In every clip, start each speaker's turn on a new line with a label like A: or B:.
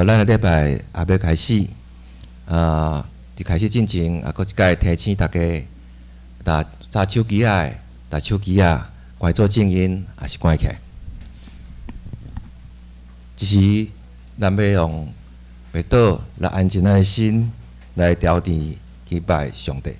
A: 咱的礼拜也欲开始，伫开始进前，也阁一摆提醒大家，若揸手机仔的，把手机仔关做静音，抑是关起来。这时，咱欲用默祷来安静咱的心，来调甜敬拜上帝。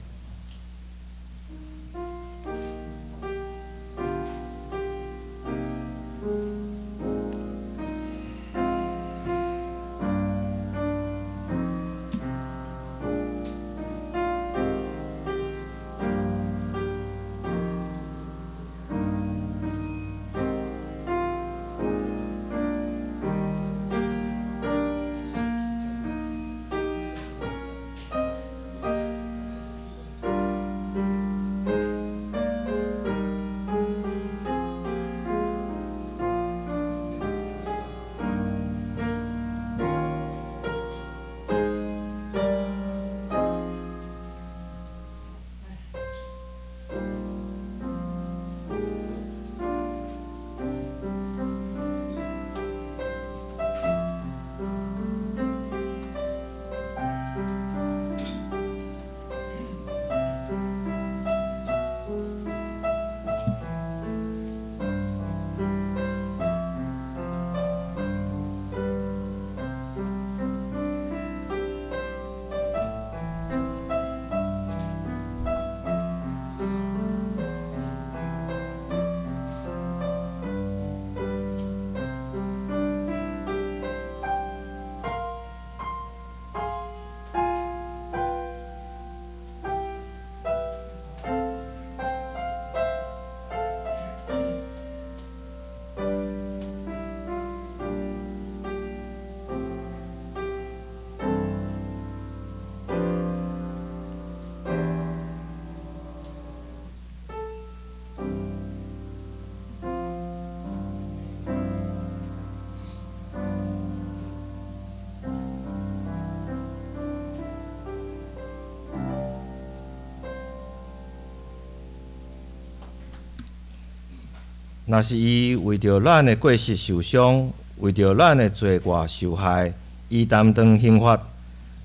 A: 若是伊為著咱的過失受傷，為著咱的罪過受害，伊擔當刑罰，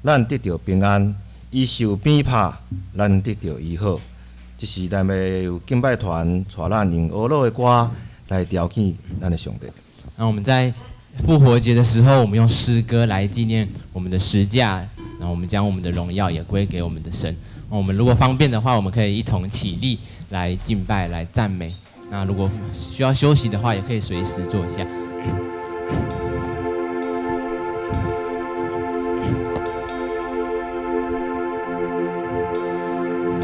A: 咱得著平安；伊受鞭拍，咱得著醫好。這是咱欲由敬拜團帶咱用呵咾的歌來調敬咱的上帝。
B: 那我們在復活節的時候，我們用詩歌來紀念我們的十架，然後我們將我們的榮耀也歸給我們的神。我們如果方便的話，我們可以一同起立來敬拜、來讚美。那如果需要休息的話，也可以隨時坐下。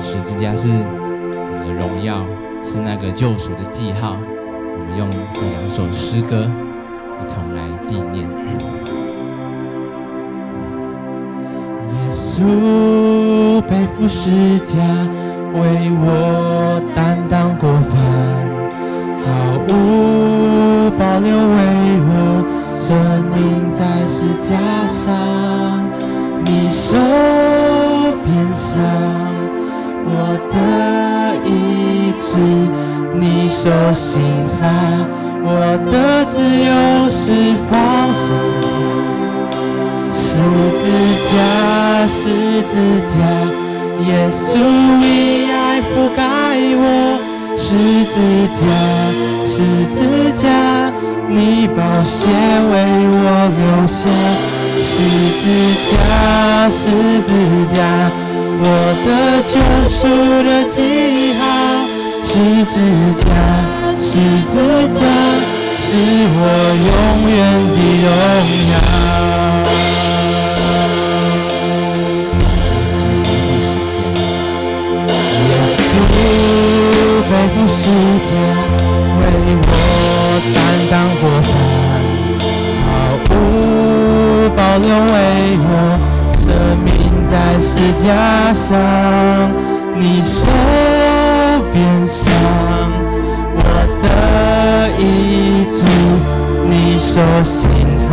B: 十字架是我們的榮耀，是那個救贖的記號。我們用這兩首詩歌一同來紀念。耶穌背負十架，為我擔當過犯，毫無保留為我捨命在十架上。你受鞭傷，我得醫治；你受刑罰，我得自由釋放。十字架，十字架，十字架，耶穌以愛覆蓋我。十字架，十字架，你寶血為我流下。十字架，十字架，我得救贖的記號。十字架，十字架，是我永遠的榮耀。耶穌背負十架，耶穌背負十架，為我擔當過犯，毫無保留為我捨命在十架上。你受鞭傷，我得醫治；你受刑罰，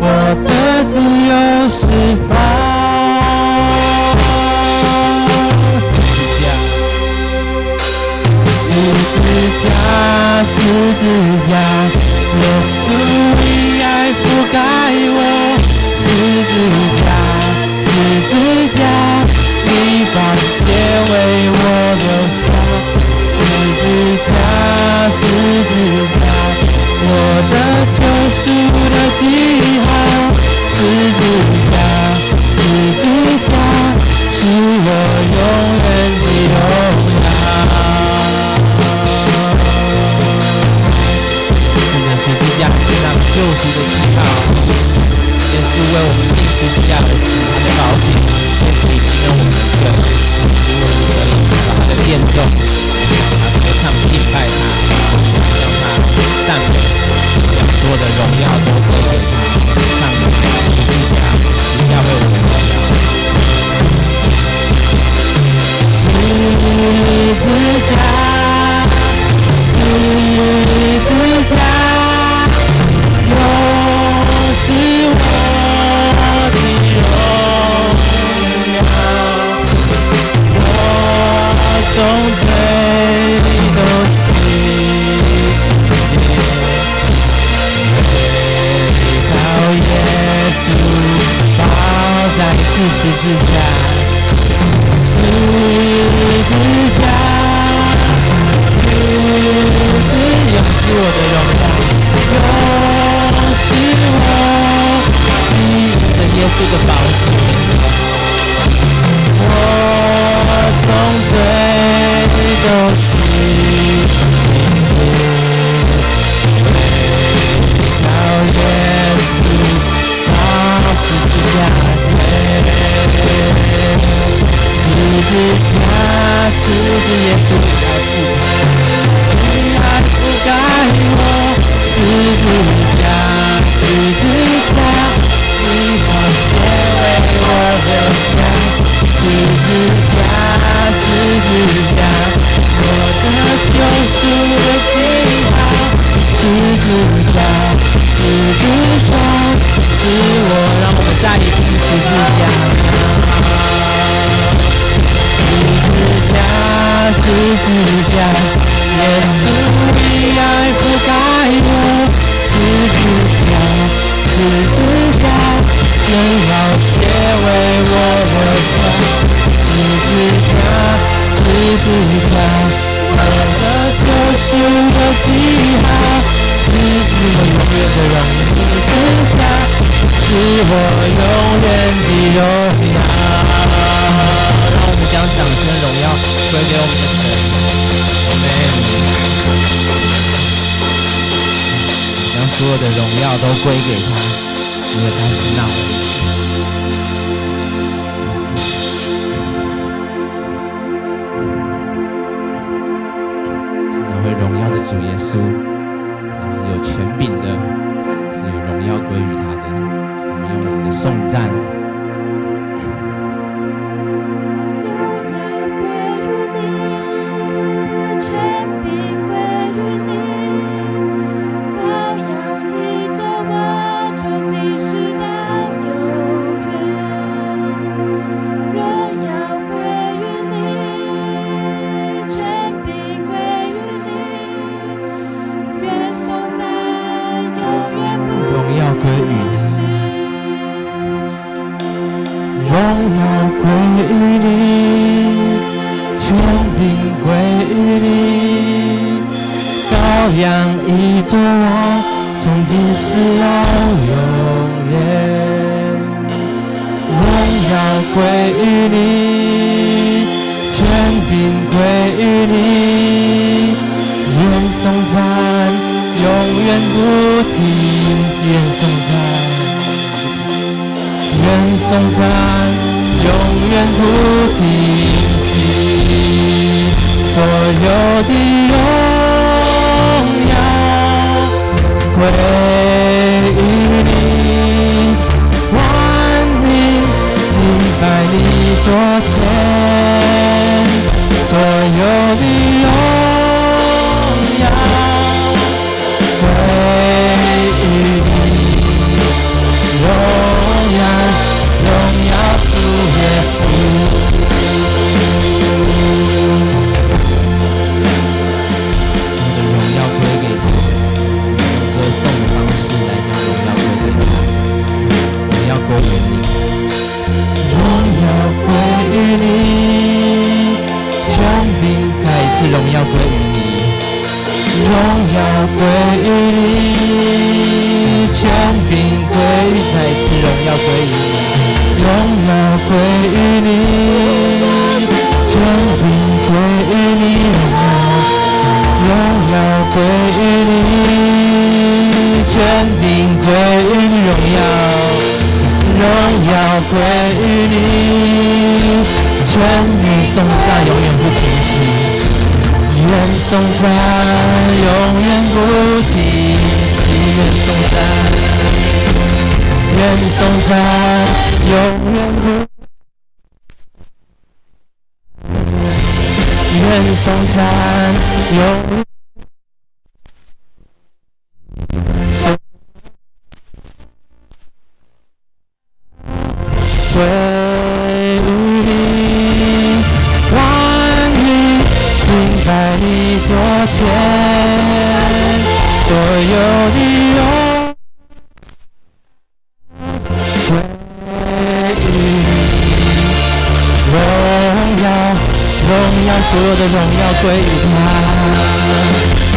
B: 我得自由釋放。十字架，十字架，十字架，耶穌以愛覆蓋我。十字架，十字架，你寶血為我流下。十字架，十字架，我得救贖的記號。十字架，十字架，是我永遠的榮耀。是的，十字架是那救贖的記號。耶穌為我們釘十字架而死，他的寶血卻洗淨了我們的罪，使我們可以把他的殿中，向他歌唱敬拜他，向他讚美，將所有的榮耀都歸給他。唱十字架，十字架為我們榮耀。十字架，十字架，永是我的榮耀。我從罪都洗淨，唯靠耶穌寶在這十字架。十字架，十字永是我的榮耀，永是我的耶穌的寶血。我從罪都洗淨，唯靠耶穌寶十字架。十字架，十字耶穌來覆蓋，來覆蓋我。十字架，十字架，你寶血為我流下。十字架，十字架，我得救贖的記號。十字架，十字架，是我，讓我們再一次十字架。十字架，十字架，耶穌以愛覆蓋我。十字架，十字架，真寶血為我流下。十字架，十字架，我得救贖的記號。十字我永遠的榮耀，十字架是我永遠的榮耀。讓我們將掌聲榮耀歸給我們的神。阿們。將所有的榮耀都歸給他，因為他是那位。是那位榮耀的主耶穌，他是有權柄的，是榮耀歸於他的。我們用我們的頌讚。
C: 榮耀歸於你，權柄歸於你，羔羊已作王，從今時到永遠。榮耀歸於你，權柄歸於你，願頌讚永遠不
B: 榮耀歸於
C: 止息。
B: 榮耀歸於你，權柄歸於你，羔羊已作王，從今時到永遠。榮耀歸於你，權柄歸於你，願頌讚永遠不停息，願頌讚。願頌讚永遠不停息，所有的榮耀歸於你，萬民敬拜你座前，所有的榮耀歸於你。榮耀，榮耀主耶穌。我們的榮耀歸給他，用歌頌的方式來將榮耀歸給他，榮耀歸於你，榮耀歸於你，權柄再一次榮耀歸於你，榮耀歸於你，權柄歸於，再一次榮耀歸於你，榮耀歸於你，權柄歸於你，榮耀歸於你，權柄歸於你，榮耀，榮耀歸於你，權柄頌讚永遠不停息，願頌讚永遠不停息，願頌讚，願頌讚永遠不，願頌讚永遠歸於你，萬民敬拜你座前，所有的榮歸於你，榮耀，榮耀，所有的榮耀歸於他，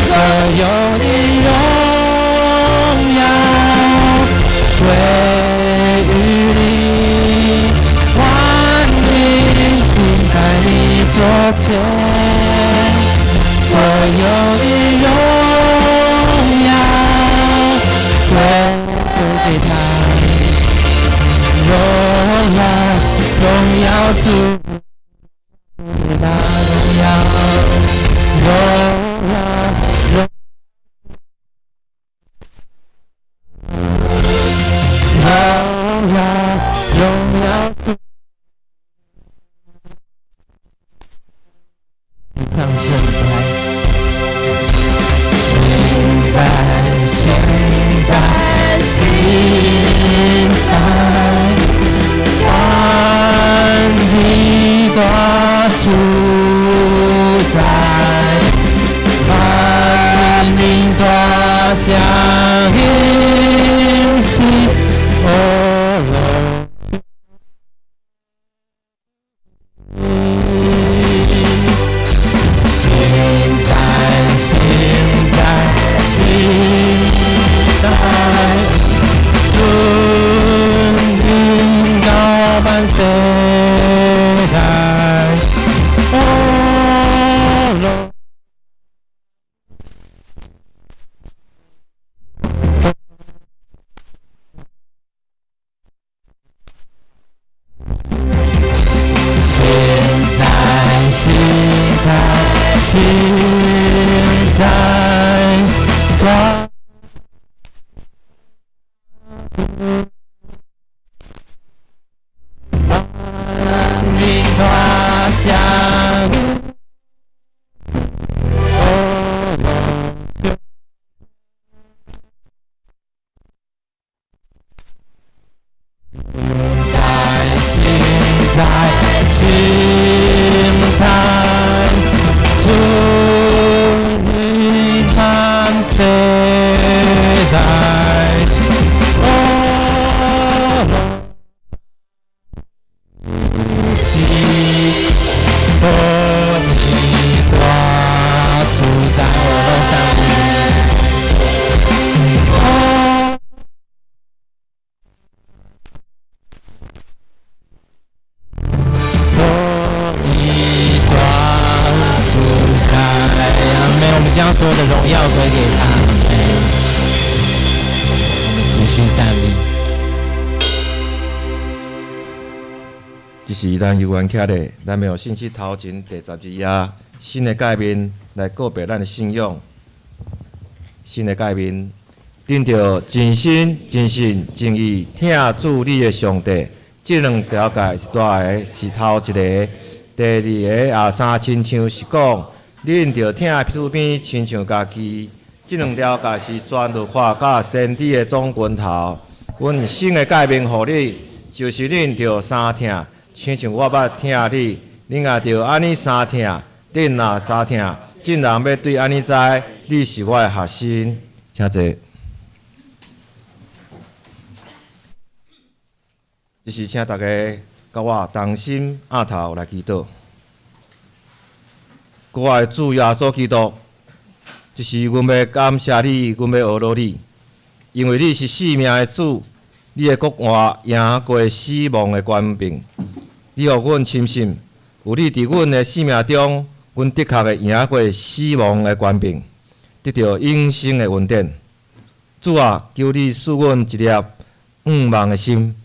B: 所有的榮耀歸於你，萬民敬拜你座前，所有的榮耀歸給他，榮耀，榮耀主，大榮耀，榮耀，榮耀，榮耀主，唱現在，現在，現在，現在，全地大主宰，萬民大聲應是哦羅。現在，現在，現在，尊榮高萬世代，哦羅。
D: 漢世代。我是托你大主宰，我都上托你大主宰，阿們，我們將所有的榮耀歸給他。阿們，我們持續站立。
A: 這是咱猶原徛咧，咱欲用信息頭前第12頁新的誡命來告白咱的信仰。新的誡命，恁著盡心、盡性、盡意疼主你的上帝。這兩條誡是大的，是頭一个。第二个也相親像是講，恁著疼身邊親像家己。這兩條誡是全律法佮先知的總拳頭。阮新的誡命予你，就是恁著相疼，親像我捌疼你，恁也著按呢相疼。恁若相疼，眾人欲對按呢知，你是我的學生。請坐。這時請大家佮我同心徛頭來祈禱。親愛的主耶穌基督，這時阮欲感謝你，阮欲阿羅你，因為你是生命的主，你的復活贏過死亡的權柄。你予阮深信，有你佇阮的生命中，阮的確會贏過死亡的權柄，得著永生的恩典。主啊，求你賜阮一粒向望的心。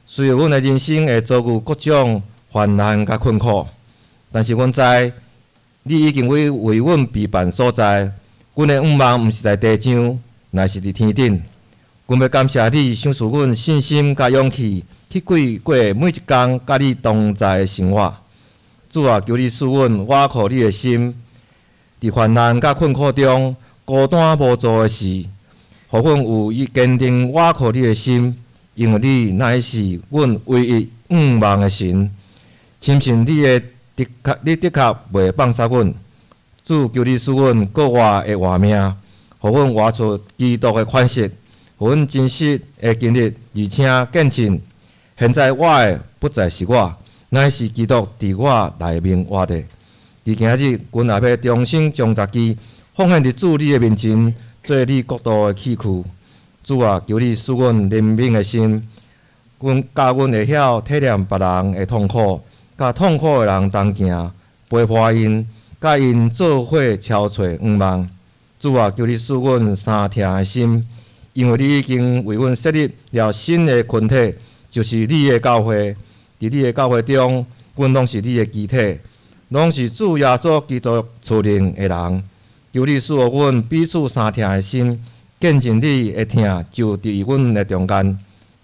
A: 雖然阮的人生會遭遇各種患難佮困苦，但是阮知你已經為阮備辦所在。阮的向望毋是在地上，乃是佇天頂。阮欲感謝你，賞賜阮信心佮勇氣，去過過每一工佮你同在的生活。主啊，求你賜阮倚靠你的心，佇患難佮困苦中孤單無助的時，予阮有堅定倚靠你的心，因為你乃是阮唯一向望的神。深信你的的確，你的確袂放捨阮。主，求你賜阮閣活的活命，予阮活出基督的款式，予阮真實的經歷，而且見證現在活的不再是我，乃是基督佇我內面活的。佇今日，阮也欲重新將家己奉獻佇主你的面前，做你國度的器具。主啊，求你賜阮憐憫的心，阮教阮會曉體諒別人的痛苦，佮痛苦的人同行，陪伴𪜶，佮𪜶做伙超揣向望。主啊，求你賜阮相疼的心，因為你已經為阮設立了新的群體，就是你的教會。佇你的教會中，阮攏是你的肢體，攏是主耶穌基督賜靈的人。求你賜予阮彼此相疼的心，見證你的疼就佇阮的中間。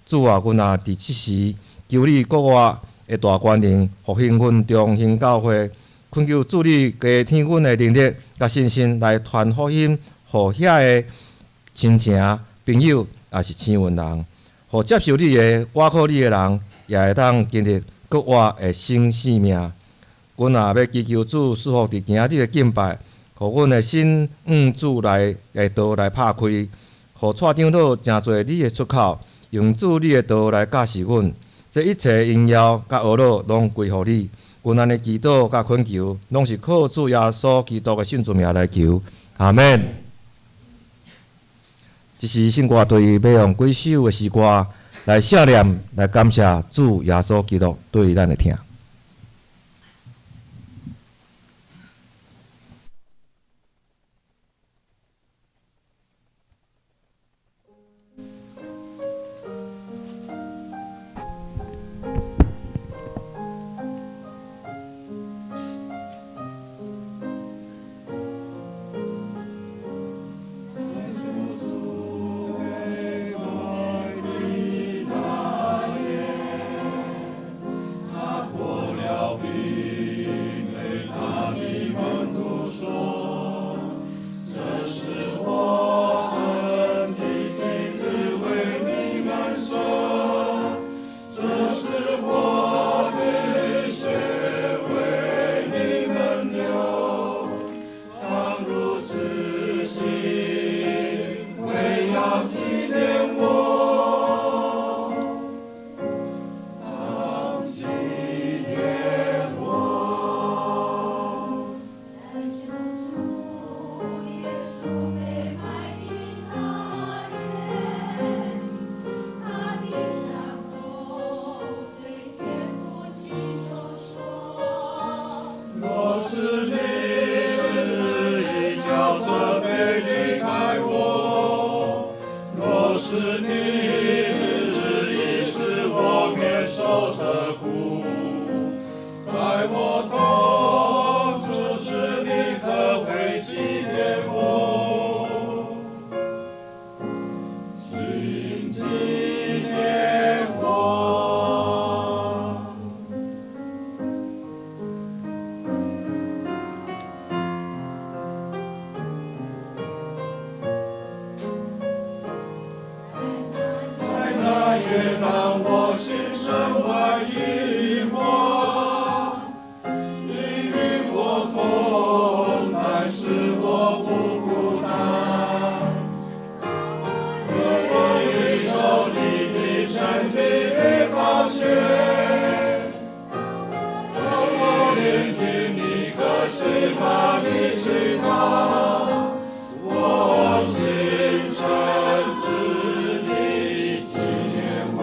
A: 主啊，阮也佇這時求你復活的大權能，復興阮中興教會，懇求主你加添阮的能力佮信心，來傳福音，予遐个親情、朋友，抑是生運人，予接受你的、倚靠你的人，也會當經歷閣活的新生命。阮也欲祈求主賜福佇今日的敬拜，予阮的心向主來的道來拍開，予蔡長老成做你的出口，用主你的道來教示阮。這一切榮耀佮阿羅攏歸予你。阮按呢祈禱佮懇求，攏是靠主耶穌基督的聖主名來求。阿們。這是聖歌隊欲用幾首的詩歌來謝念，來感謝主耶穌基督對咱的疼。
E: 是你日日使我免受這苦，在我痛處時，你可會紀念我？請紀念我。在那夜，當我心生懷疑惑，你與我同在，使我不孤單。我已受你的身體與寶血，當我聆聽你客西馬尼祈禱，我心誠摯地紀念我。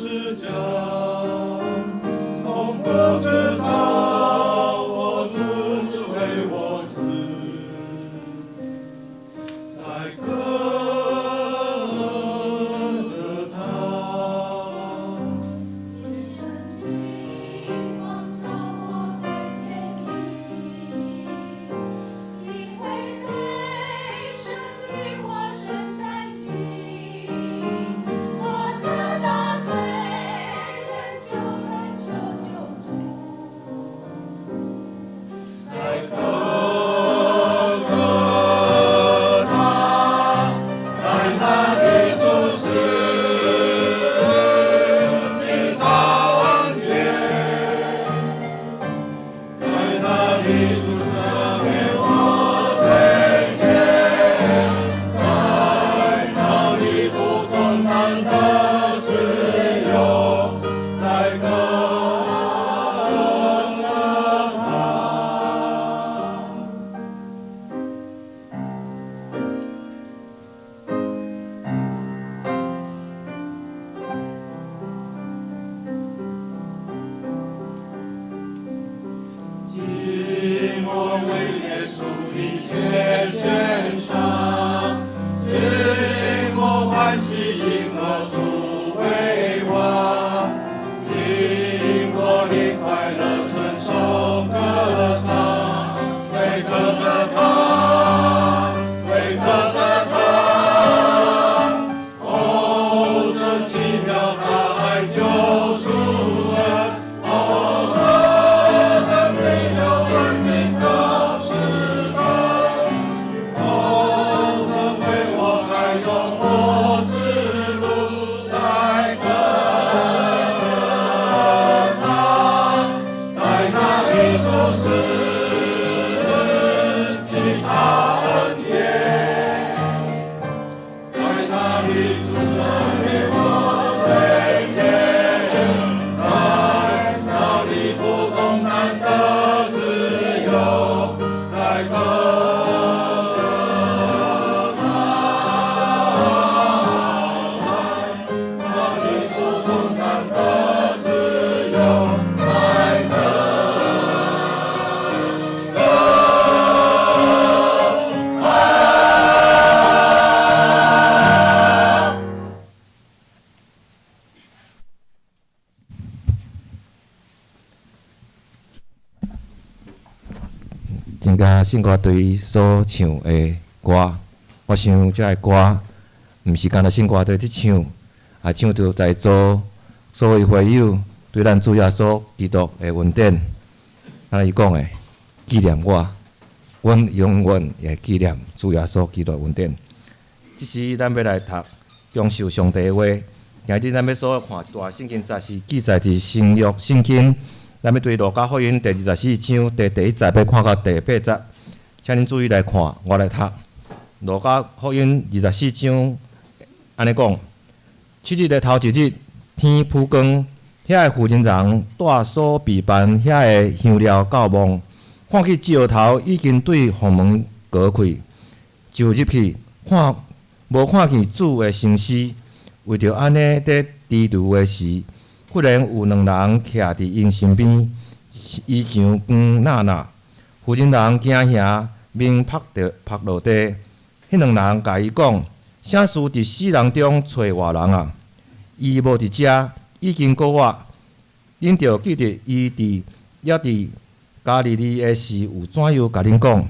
E: 是講，從不知道我主是為我死，在各各他。
C: 今生今往遭我最前因為被神的話深在心，我這大罪人就懇求救主。
E: 在各各他，在那裡主施極大恩典，在那裡主赦免我罪愆，在那裡途中難得自由，在各各他。今我為耶穌一切獻上，今我歡喜因我主為王，今我靈快樂稱頌歌唱，為各各他，為各各他，哦，這奇妙大愛救贖恩，哦，何等美妙尊榮高世代，哦，神為我開永活之路，在各各他，在那裡主施極大恩典，在那裡主赦免我罪愆，在那裡途中難得自由，在各各他，在那裡途中難得自由，在各各他。
A: 增加聖歌隊所唱的歌，我想這个歌毋是干焦聖歌隊佇唱，也唱著在座所有會友對咱主耶穌基督的恩典。咱伊講的紀念我，阮永遠會紀念主耶穌基督的恩典。這時咱欲來讀享受上帝的話，今日咱欲所看一段聖經節是記載佇新約聖經。咱欲對路加福音第24章第1節欲看到第八節，請恁注意來看，我來讀。路加福音二十四章按呢講：七日的頭一日，天曝光，遐个婦人人帶所備辦遐个香料到墓，看見石頭已經對房門隔開，就入去看，無看見主的身屍。為著按呢佇遲豫的時，忽然有兩人徛佇𪜶身邊，衣裳光那那。婦人人驚嚇，面覆著覆落地。彼兩人共伊講：啥事佇死人中揣活人啊？伊無佇遮，已經復活。恁著記得伊佇猶佇加利利的時有怎樣共恁講。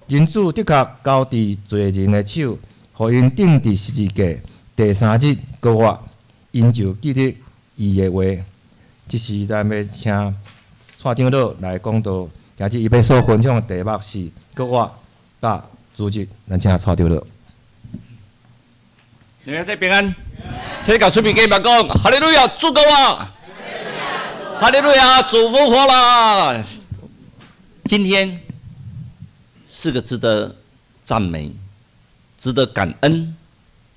A: 人子的確交佇罪人的手，予𪜶釘佇十字架，第三日復活。𪜶就記得伊的話。這時咱欲請蔡長老來講道，今日伊欲所分享的題目是復活佮主日，咱請蔡長老。
F: 你們在平安，先共出面隔壁講，哈利路亞，主復活，哈利路亞，主復活了。今天是個值得讚美、值得感恩、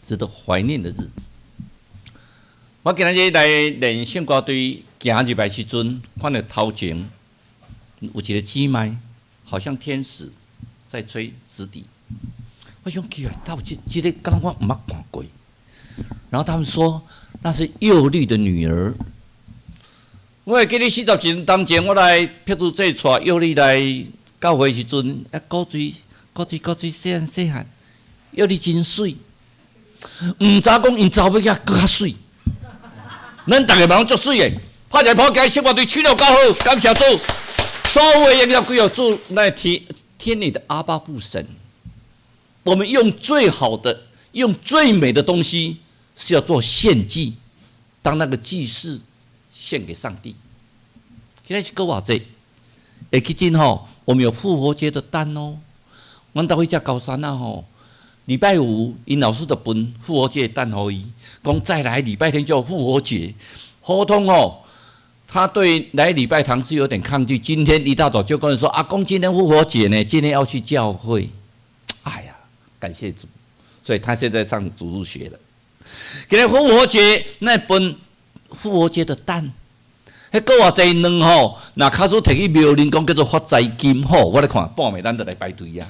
F: 值得懷念的日子。我今日來練聖歌隊行入來時陣，看著頭前有一個姊妹，好像天使在吹直笛。我想奇怪，到這個敢若我毋捌看過。然後他們說，那是幼利的女兒。我會記得40年前，我來碧珠姐帶幼利來教會時陣，啊，古錐古錐古錐，細漢細漢，幼利真媠，毋知講𪜶查某囝閣較媠。咱逐个嘛攏足媠的，拍一个破街，生活對取了夠好，感謝主，所有的榮耀歸予主，來天天裡的阿爸父神。我們用最好的、用最美的東西，是要做獻祭，當那個祭司獻給上帝。今仔是閣偌濟？會記真吼，我們有復活節的蛋哦。阮兜彼隻高山啊吼，禮拜五𪜶老師就分復活節的蛋予伊，講再來禮拜天就復活節。普通哦，他對來禮拜堂是有點抗拒。今天一大早就跟人說：“阿公，今天復活節呢，今天要去教會。”哎呀，感謝主，所以他現在上主日學了。今日復活節那分復活節的蛋。彼閣偌濟卵吼，若假使提去廟裡講叫做發財金吼，我來看半暝咱就來排隊啊。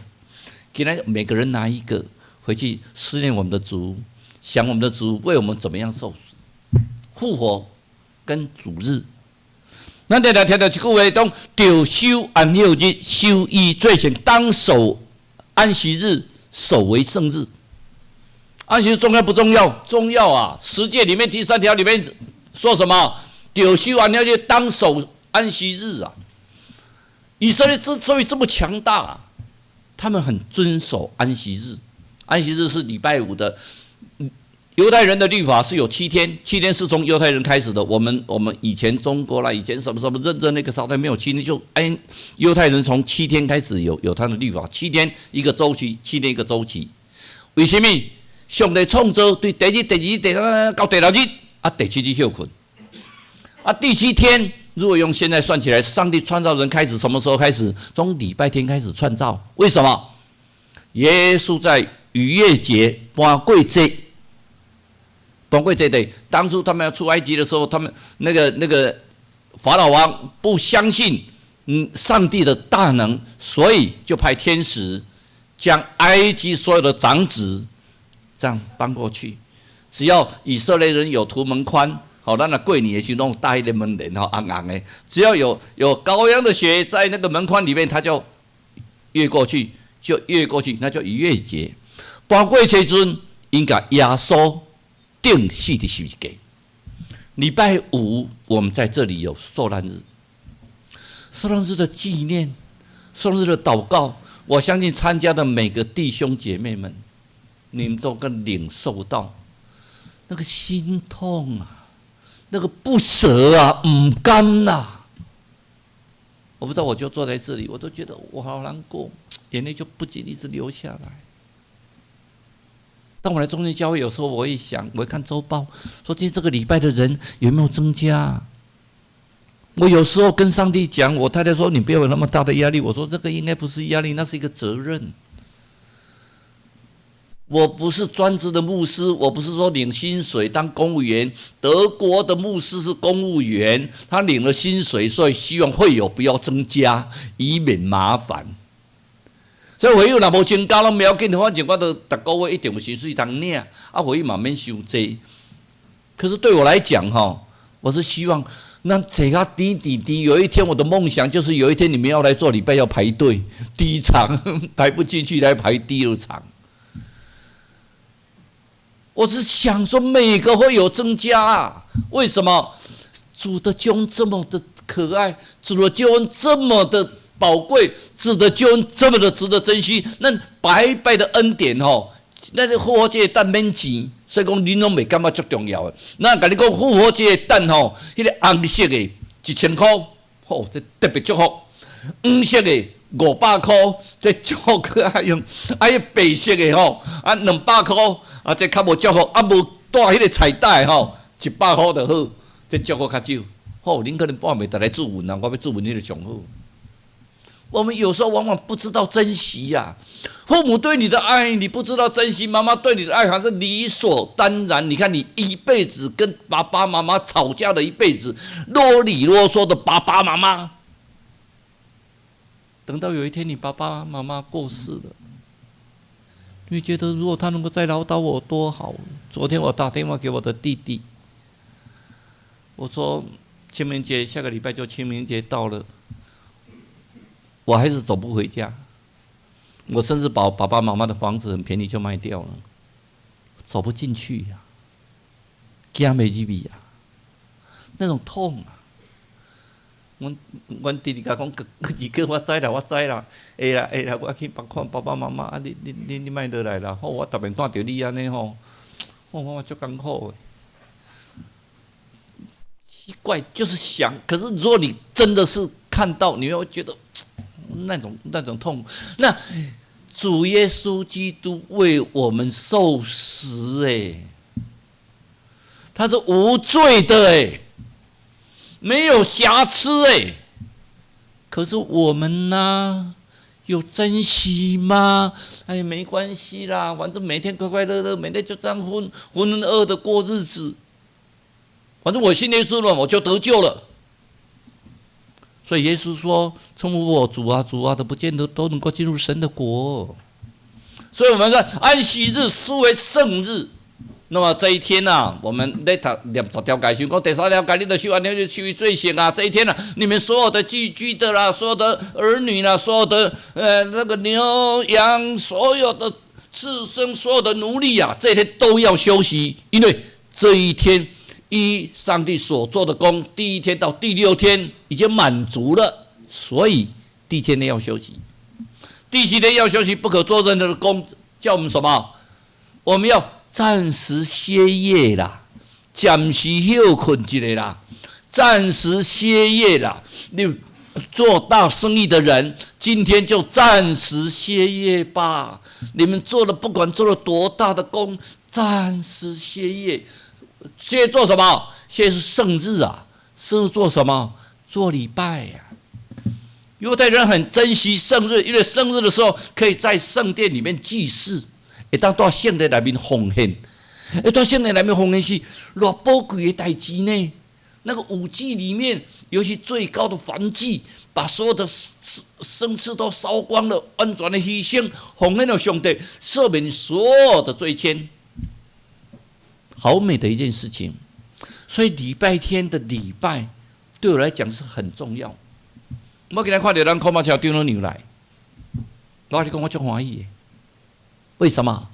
F: 今天每個人拿一個回去思念我們的主，想我們的主為我們怎麼樣受死、復活跟主日。咱常常聽著一句話，講著守安息日，守伊做聖，當守安息日，守為聖日。安息日重要不重要？重要啊！十誡裡面第三條裡面說什麼？著守安息日，當守安息日啊！以色列之所以這麼強大啊，他們很遵守安息日。安息日是禮拜五的。猶太人的律法是有七天，七天是從猶太人開始的。我們以前中國啦，以前什麼什麼認真那個朝代沒有七天，就哎，猶太人從七天開始有他的律法，七天一個週期，七天一個週期。為什麼？上帝創造對第一日、第二日、第三到第六日，啊，第七日歇睏。啊，第七天，如果用現在算起來，上帝創造人開始什麼時候開始？從禮拜天開始創造。為什麼？耶穌在逾越節搬過節，搬過節的。當初他們要出埃及的時候，他們那個法老王不相信上帝的大能，所以就派天使將埃及所有的長子這樣搬過去。只要以色列人有塗門寬。好，咱若過年的時攏戴彼个門簾吼，紅紅的。只要有羔羊的血在那個門框裡面，他就越過去，就越過去，那叫逾越節。搬過時陣，𪜶共耶穌釘死佇十字架。禮拜五，我們在這裡有受難日，受難日的紀念，受難日的禱告。我相信參加的每個弟兄姐妹們，你們都更領受到那個心痛啊！那個不捨啊，毋甘吶！我不知道，我就坐在這裡，我都覺得我好難過，眼淚就不禁一直流下來。當我來中間教會，有時候我會想，我會看週報，說今天這個禮拜的人有沒有增加？我有時候跟上帝講，我太太說你不要有那麼大的壓力。我說這個應該不是壓力，那是一個責任。我不是專職的牧師，我不是說領薪水當公務員。德國的牧師是公務員，他領了薪水，所以希望會友不要增加，以免麻煩。所以會友若無增加攏無要緊，反正我都逐個月一定有薪水通領，啊，會友嘛免傷濟。可是對我來講，哈，我是希望那這個滴滴滴，有一天我的夢想就是有一天你們要來做禮拜要排隊，第一場排不進去，來排第二場。我是想說，每個會有增加啊？為什麼？主的救恩這麼的可愛，主的救恩這麼的寶貴，主的救恩這麼的值得珍惜，那白白的恩典吼，那個復活節蛋免錢，所以講恁攏袂感覺足重要的。咱共你講復活節的蛋吼，彼個紅色的1000箍，吼，這特別祝福；黃色的500箍，這祝福閣愛用；啊，彼白色的吼，啊200箍。啊，這較無祝福，啊無帶彼個彩帶吼，100箍就好，這祝福較少。好，恁可能半暝就來注文啊，我欲注文彼个上好。我們有時候往往不知道珍惜呀，父母對你的愛你不知道珍惜，媽媽對你的愛還是理所當然。你看你一輩子跟爸爸媽媽吵架的一輩子，囉里囉嗦的爸爸媽媽，等到有一天你爸爸媽媽過世了，你覺得如果他能夠再嘮叨我多好。昨天我打電話給我的弟弟，我說清明節下個禮拜就清明節到了，我還是走不回家。我甚至把爸爸媽媽的房子很便宜就賣掉了，走不進去呀，驚袂入去啊，那種痛啊！阮弟弟共講，過幾個我知啦，我知啦，會啦會啦，我去看爸爸媽媽啊！你你你你莫落來啦，好，我逐遍看著你按呢吼，我足艱苦的。奇怪，就是想，可是如果你真的是看到，你會覺得那種痛。那主耶穌基督為我們受死，哎，他是無罪的，哎，沒有瑕疵，哎。可是我們呢，有珍惜嗎？哎，沒關係啦，反正每天快快樂樂，每天就這樣渾渾噩噩的過日子。反正我信耶穌了，我就得救了。所以耶穌說：“稱呼我主啊，主啊的，不見得都能夠進入神的國。”所以我們說安息日視為聖日。那麼這一天呢，我們咧讀念十條誡，想講第三條誡，你著守安息日守為最聖啊。這一天呢，你們所有的寄居的啦，所有的兒女啦，所有的那個牛羊，所有的赤身，所有的奴隸啊，這一天都要休息，因為這一天依上帝所做的工，第一天到第六天已經滿足了，所以第七天要休息。第七天要休息，不可做任何的工，叫我們什麼？我們要暫時歇業啦，暫時歇睏一下啦，暫時歇業啦。你做大生意的人，今天就暫時歇業吧。你們做了不管做了多大的工，暫時歇業。歇做什麼？歇是聖日啊，是做什麼？做禮拜呀。猶太人很珍惜聖日，因為聖日的時候可以在聖殿裡面祭祀，會當佇聖殿內面奉獻。會佇聖殿內面奉獻是偌寶貴的代誌呢。那個五祭裡面，尤其最高的燔祭，把所有的牲畜都燒光了，完全的犧牲，奉獻了上帝，赦免所有的罪愆。好美的一件事情，所以禮拜天的禮拜對我來講是很重要。我今日看著咱柯馬橋長老娘來，我共你講我足歡喜的。為什麼？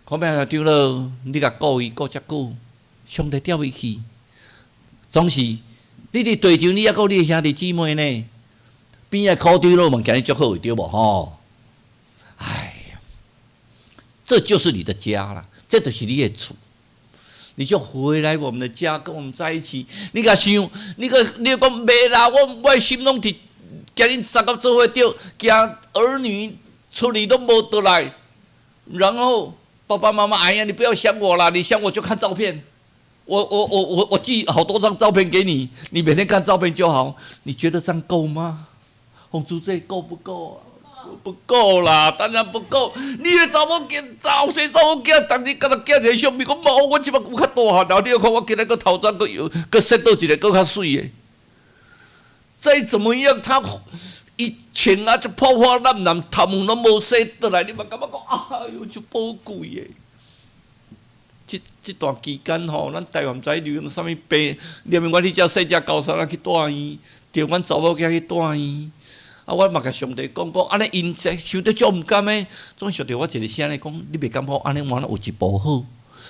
F: 柯馬橋長老，你共顧伊顧遮久，上帝調伊去，總是你佇地上，你猶閣有你的兄弟姊妹呢。邊仔柯長老嘛，今日足好的對無吼？哎呀，這就是你的家啦，這就是你的厝。你就回來我們的家，跟我們在一起。你共想，你個你講袂啦，我心攏佇，今日三個做伙著，驚兒女出去攏無倒來，然後爸爸媽媽，哎呀，你不要想我啦，你想我就看照片。我寄好多張照片給你，你每天看照片就好。你覺得這樣夠嗎？洪主這夠不夠啊？不夠啦，當然不夠。你的查某囝，查細查某囝，逐日敢若寄一个相片，講無，我這擺有較大漢，然後你又看我今日閣頭裝閣又閣說倒一个閣較媠的。再怎麼樣，他伊穿啊，這破破爛爛，頭毛攏無洗倒來，你嘛感覺講，哎喲，足寶貴的。這段期間吼，咱台灣毋知流行啥物病，連阮彼只細只高山去住院，著阮查某囝去住院。啊，我嘛共上帝講講，按呢𪜶這想得足毋甘的，總想著我一个聲咧講，你袂感覺按呢原來有一步好，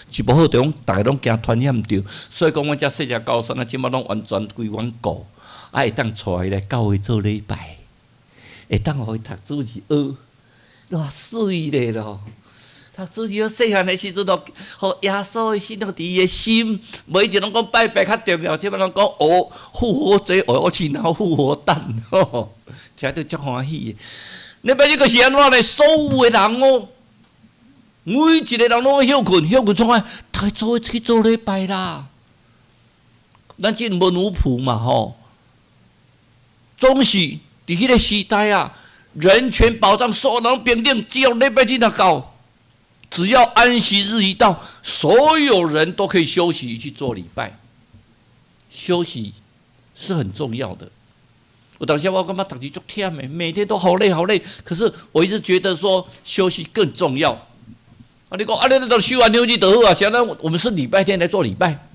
F: 一步好就講逐家攏驚傳染著，所以講阮遮細只高山啊，這擺攏完全歸阮顧，啊會當帶伊來教會做禮拜，會當予伊讀主日學，偌媠咧咯！讀主日學細漢的時陣咯，予耶穌的信仰佇伊的心，無以前攏講拜拜較重要，這擺攏講學復活節，學我去拿復活蛋，吼，聽著足歡喜的。禮拜日閣是按怎呢？所有的人哦，每一個人攏愛歇睏，歇睏創啥？逐家做伙去做禮拜啦。咱這無奴僕嘛吼，總是佇彼個時代啊，人權保障，所有人平等，只要禮拜日若到，只要安息日一到，所有人都可以休息去做禮拜。休息是很重要的。我當時我感覺逐日足忝的，每天都好累好累。可是我一直覺得說休息更重要。啊，你講啊，你都休安息日就好啊，現在我們是禮拜天來做禮拜，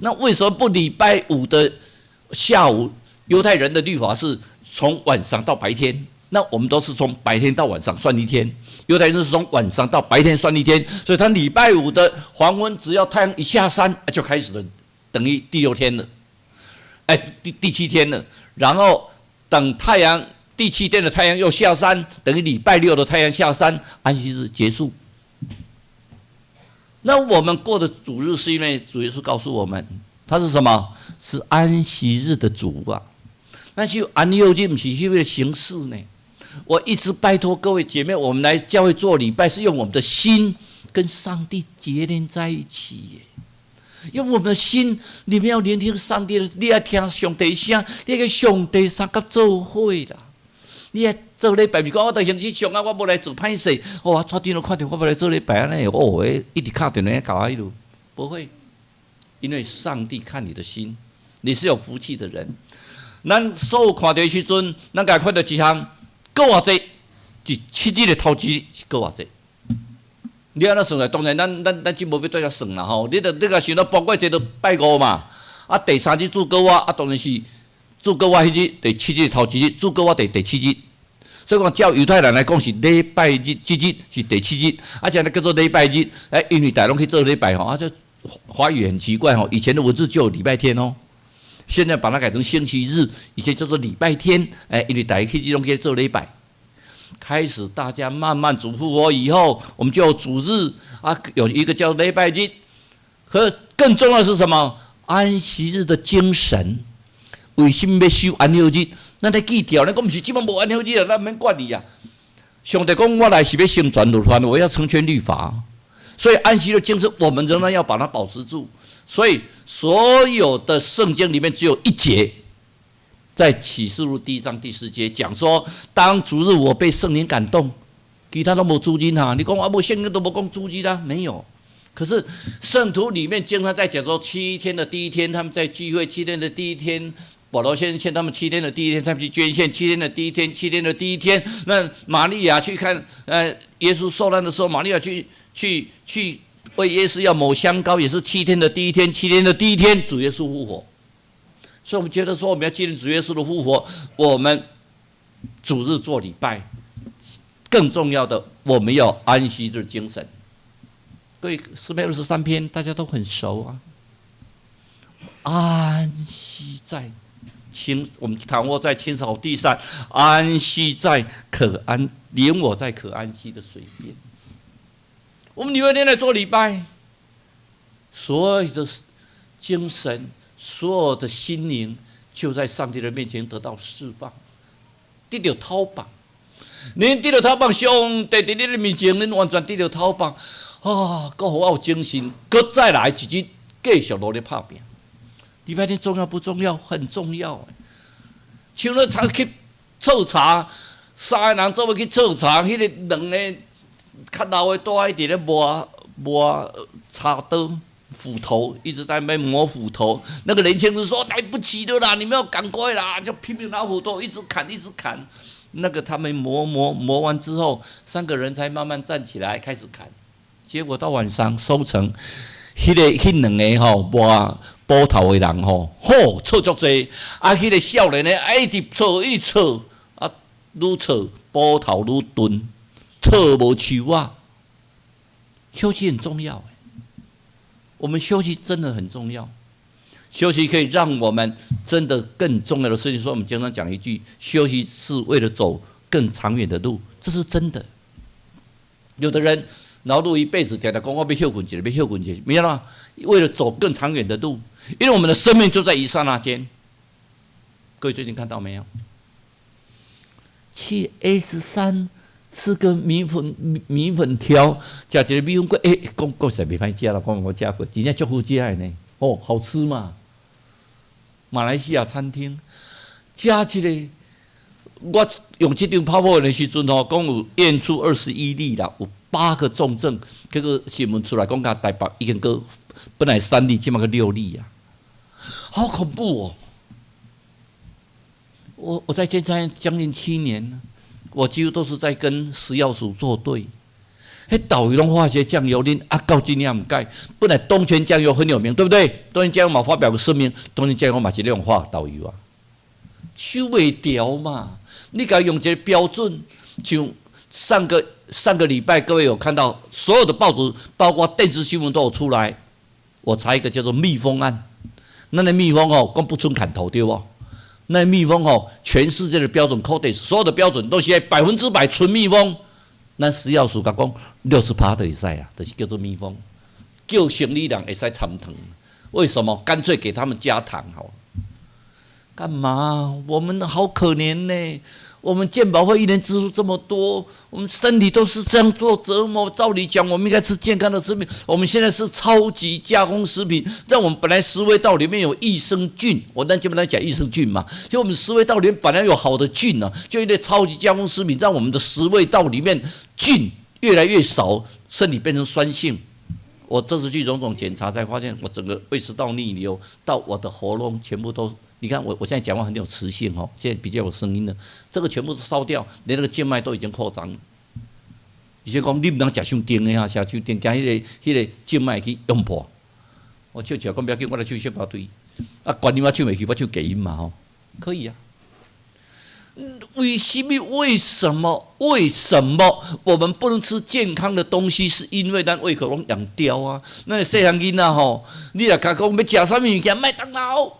F: 那为什么不礼拜五的下午？犹太人的律法是从晚上到白天，那我们都是从白天到晚上算一天。犹太人是从晚上到白天算一天，所以他礼拜五的黄昏，只要太阳一下山，就开始了，等于第六天了，哎，第七天了。然后等太阳第七天的太阳又下山，等于礼拜六的太阳下山，安息日结束。那我们过的主日，是因为主耶稣告诉我们，他是什么？是安息日的主啊。那就安息日毋是彼个形式呢？我一直拜托各位姐妹，我们来教会做礼拜，是用我们的心跟上帝结连在一起耶。用我们的心，你們要聆聽上帝的，你愛聽上帝聲，你愛佮上帝相佮做伙啦。你愛做禮拜，毋是講我佇形式上啊，我無來做歹勢。哦，我蔡長老看著我欲來做禮拜按呢，哦，一直敲電話共我彼落，不會，因為上帝看你的心，你是有福氣的人。咱所有看著的時陣，咱共看著一項，閣偌濟，佇七日的頭一日是閣偌濟。你按怎算來？當然，咱這無欲對遮算啦吼。你若想到包過這都拜五嘛，啊，第三日主復活，啊，當然是主復活彼日，第七日頭一日，主復活第七日。所以講，照猶太人來講是禮拜日，這日是第七日，啊，現在叫做禮拜日。哎，因為大家攏去做禮拜吼，啊，這華語很奇怪吼，以前的文字就有禮拜天哦，現在把它改成星期日，以前叫做禮拜天。哎，因為大家去這種去做禮拜。開始大家慢慢主復活以後，我們就有主日啊，有一個叫禮拜日。可更重要的是什麼？安息日的精神。為什麼欲守安息日？咱得記住，咱講毋是這擺無安息日啊，咱免管伊啊。上帝講我來是欲成全律法，我要成全律法。所以安息日精神，我們仍然要把它保持住。所以所有的聖經裡面只有一節，在啟示錄第一章第四節講說，當主日我被聖靈感動，其他都無主日哈。你講啊，無聖經都無講主日啦，沒有。可是聖徒裡面經常在講說，七天的第一天他們在聚會，七天的第一天，保羅先生勸他們七天的第一天他們去捐獻，七天的第一天，七天的第一天，那瑪利亞去看，耶穌受難的時候，瑪利亞去為耶穌要抹香膏，也是七天的第一天，七天的第一天，主耶穌復活。所以我們覺得說，我們要紀念主耶穌的復活，我們主日做禮拜，更重要的，我們要安息日精神。各位，詩篇23篇大家都很熟啊。安息在青，我們躺臥在青草地上，安息在可安，領我在可安息的水邊。我們禮拜天來做禮拜，所有的精神，所有的心靈，就在上帝的面前得到釋放，得著透放。你得著透放，上帝佇你的面前，你完全得著透放。啊，閣予我有精神，閣再來一日繼續努力拍拚。禮拜天重要不重要？很重要。像咧常去湊茶，三個人做伙去湊茶，彼個兩个較老的都愛佇咧磨磨茶刀、斧頭，一直在那邊磨斧頭。那個年輕人說：“來不及了啦，你們要趕快啦！”就拼命拿斧頭，一直砍，一直砍。那個他們磨磨磨完之後，三個人才慢慢站起來開始砍。結果到晚上收成，彼兩个吼磨斧頭的人吼，吼錯足濟，啊，彼個少年的啊一直錯一直錯，啊，愈錯斧頭愈鈍，錯無樹仔。休息很重要，我們休息真的很重要。休息可以讓我們真的更重要的事情，說我們經常講一句：休息是為了走更長遠的路，這是真的。有的人勞碌一輩子，常常講我欲歇睏一下，欲歇睏一下，沒有啦，為了走更長遠的路，因為我們的生命就在一剎那間。各位最近看到沒有？去 S3吃個米粉條，食一个米粉粿，欸，講講實在袂歹食啦，講我食過，真正足好食的呢。哦，好吃嘛！馬來西亞餐廳，食一个，我用這張泡泡的時陣吼，講有驗出21例啦，有八個重症，結果新聞出來講，共台北已經閣本來三例，這馬閣六例啊，好恐怖哦！我在建三將近7年，我幾乎都是在跟食藥署作對。彼豆油攏化學醬油，恁啊到今年毋改。本來東泉醬油很有名，對不對？東泉醬油嘛發表個聲明，東泉醬油嘛是咧用化豆油啊，守袂牢嘛。你共用一個標準，像上個上個禮拜各位有看到所有的報紙，包括電視新聞都有出來。我查一個叫做蜜蜂案，那個蜜蜂哦，講不准砍頭對無？那蜜蜂哦，全世界的標準 Codex 所有的標準都是100%純蜜蜂。咱食藥署共講60%就會使啊，就是叫做蜜蜂，叫生理人會使摻糖。為什麼？乾脆給他們加糖好。幹嘛？我們好可憐呢。我們健保費一年支出這麼多，我們身體都是這樣做折磨。照理講，我們應該吃健康的食品。我們現在是超級加工食品，讓我們本來食胃道裡面有益生菌，我那基本上講益生菌嘛，就我們食胃道裡面本來有好的菌呢，就因為超級加工食品，讓我們的食胃道裡面菌越來越少，身體變成酸性。我這次去榮總檢查，才發現我整個胃食道逆流到我的喉嚨全部都。你看我現在講話很有磁性哦，現在比較有聲音了。這個全部都燒掉，連那個靜脈都已經擴張了。醫生講你毋通食傷甜的哈，食傷甜，驚彼個靜脈去擁破。我笑笑講不要緊，我來唱小歌對。啊，觀音我唱袂去，我唱低音嘛吼，可以啊。為什麼？為什麼？為什麼我們不能吃健康的東西？是因為咱胃口攏養刁啊。咱細漢囡仔吼，你若共講欲食啥物物件，麥當勞。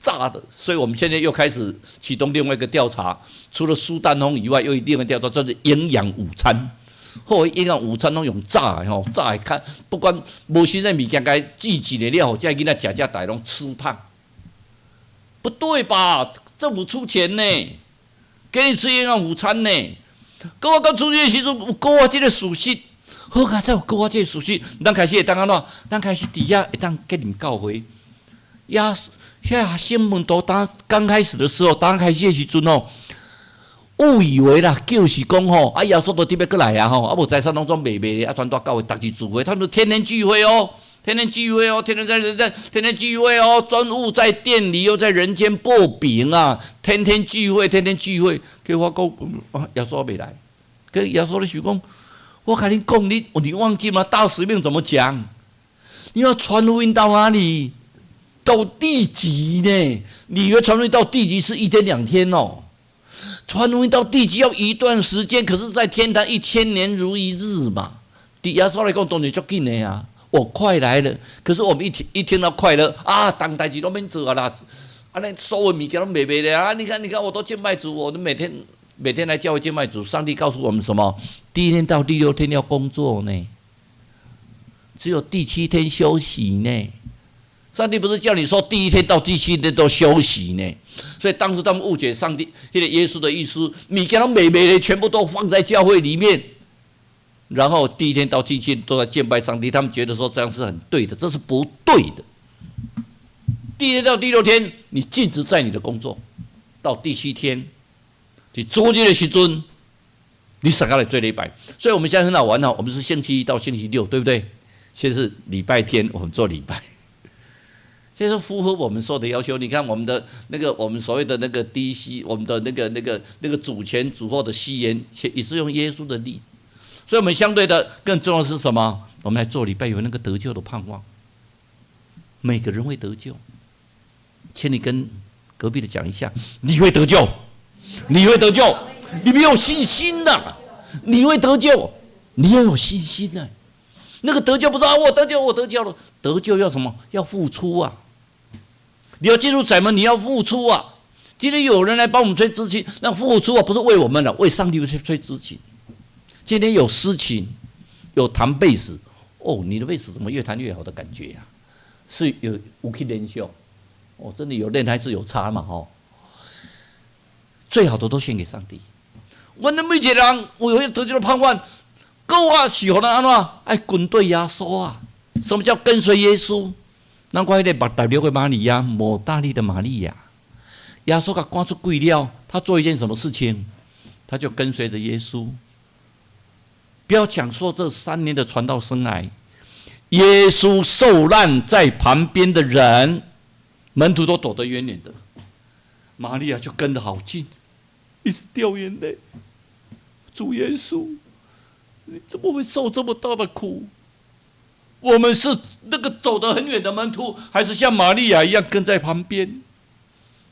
F: 炸的，所以我們現在又開始啟動另外一個調查，除了蘇丹紅以外，又另外調查叫做營養午餐。好，營養午餐攏用炸的吼，炸的較不管無新鮮物件，共煮一个了後，這囡仔食食大攏吃胖，不對吧？政府出錢呢，給你吃營養午餐呢。閣我剛出去的時陣，有閣我這個事實，好佳哉有閣我這個事實，咱開始會當按怎？咱開始佇遐會當建立教會，耶遐新門徒當剛開始的時候，剛開始的時陣吼，誤以為啦，就是講吼，啊耶穌都佇欲閣來啊吼，啊無財產攏總賣賣咧，啊傳到教會，逐日聚會，他們天天聚會哦，天天聚會哦，天天在在天天聚會哦，專務在殿裡又在人間擘餅啊，天天聚會，天天聚會，結果講啊，耶穌未來，佮耶穌咧想講，我共你講，你忘記嗎？大使命怎麼講？你要傳福音到哪裡？到地極呢？你以為傳福音到地極是一天兩天哦？傳福音到地極要一段時間，可是，在天堂1000年如一日嘛。佇耶穌來講，當然足緊的啊！我快來了，可是我們一聽到快樂啊，當代誌攏免做啊啦，啊，那所有物件攏賣賣的啊！你看，你看，我都敬拜主，我都每天每天來教會敬拜主。上帝告訴我們什麼？第一天到第六天要工作呢，只有第七天休息呢。上帝不是叫你說第一天到第七天都休息呢？所以當時他們誤解上帝，那個耶穌的意思，物件攏賣賣的，全部都放在教會裡面，然後第一天到第七天都在敬拜上帝，他們覺得說這樣是很對的，這是不對的。第一天到第六天，你盡職在你的工作，到第七天，你主日的時陣，你啥個來做禮拜？所以我們現在很好玩哦，我們是星期一到星期六，對不對？現在是禮拜天，我們做禮拜。這是符合我們說的要求。你看我們的那個，我們所謂的那個 DC，我們的那個主前主後的序言，也是用耶穌的例子。所以，我們相對的更重要的是什麼？我們來做禮拜有那個得救的盼望。每個人會得救，請你跟隔壁的講一下，你會得救，你會得救，你沒有信心吶，你會得救，你要有信心吶。那個得救不是啊，我得救，我得救了。得救要什麼？要付出啊！你要進入窄門，你要付出啊！今天有人來幫我們吹司琴，那付出啊，不是為我們的，為上帝去吹司琴。今天有司琴，有彈貝斯，哦，你的貝斯怎麼越彈越好的感覺呀？是有去練習哦，真的有練還是有差嘛？吼，最好的都獻給上帝。我們每一個人有得救的盼望，閣我是予咱按怎？愛跟對耶穌啊！什麼叫跟隨耶穌？咱看彼個抹大拉的瑪利亞，抹大利的瑪利亞，耶穌共趕出鬼了，他做一件什麼事情？他就跟隨着耶穌。不要講說這3年的傳道生涯，耶穌受難在旁邊的人，門徒都躲得遠遠的，瑪利亞就跟得好近，一直掉眼淚。主耶穌，你怎麼會受這麼大的苦？我們是那個走得很遠的門徒，還是像瑪利亞一樣跟在旁邊？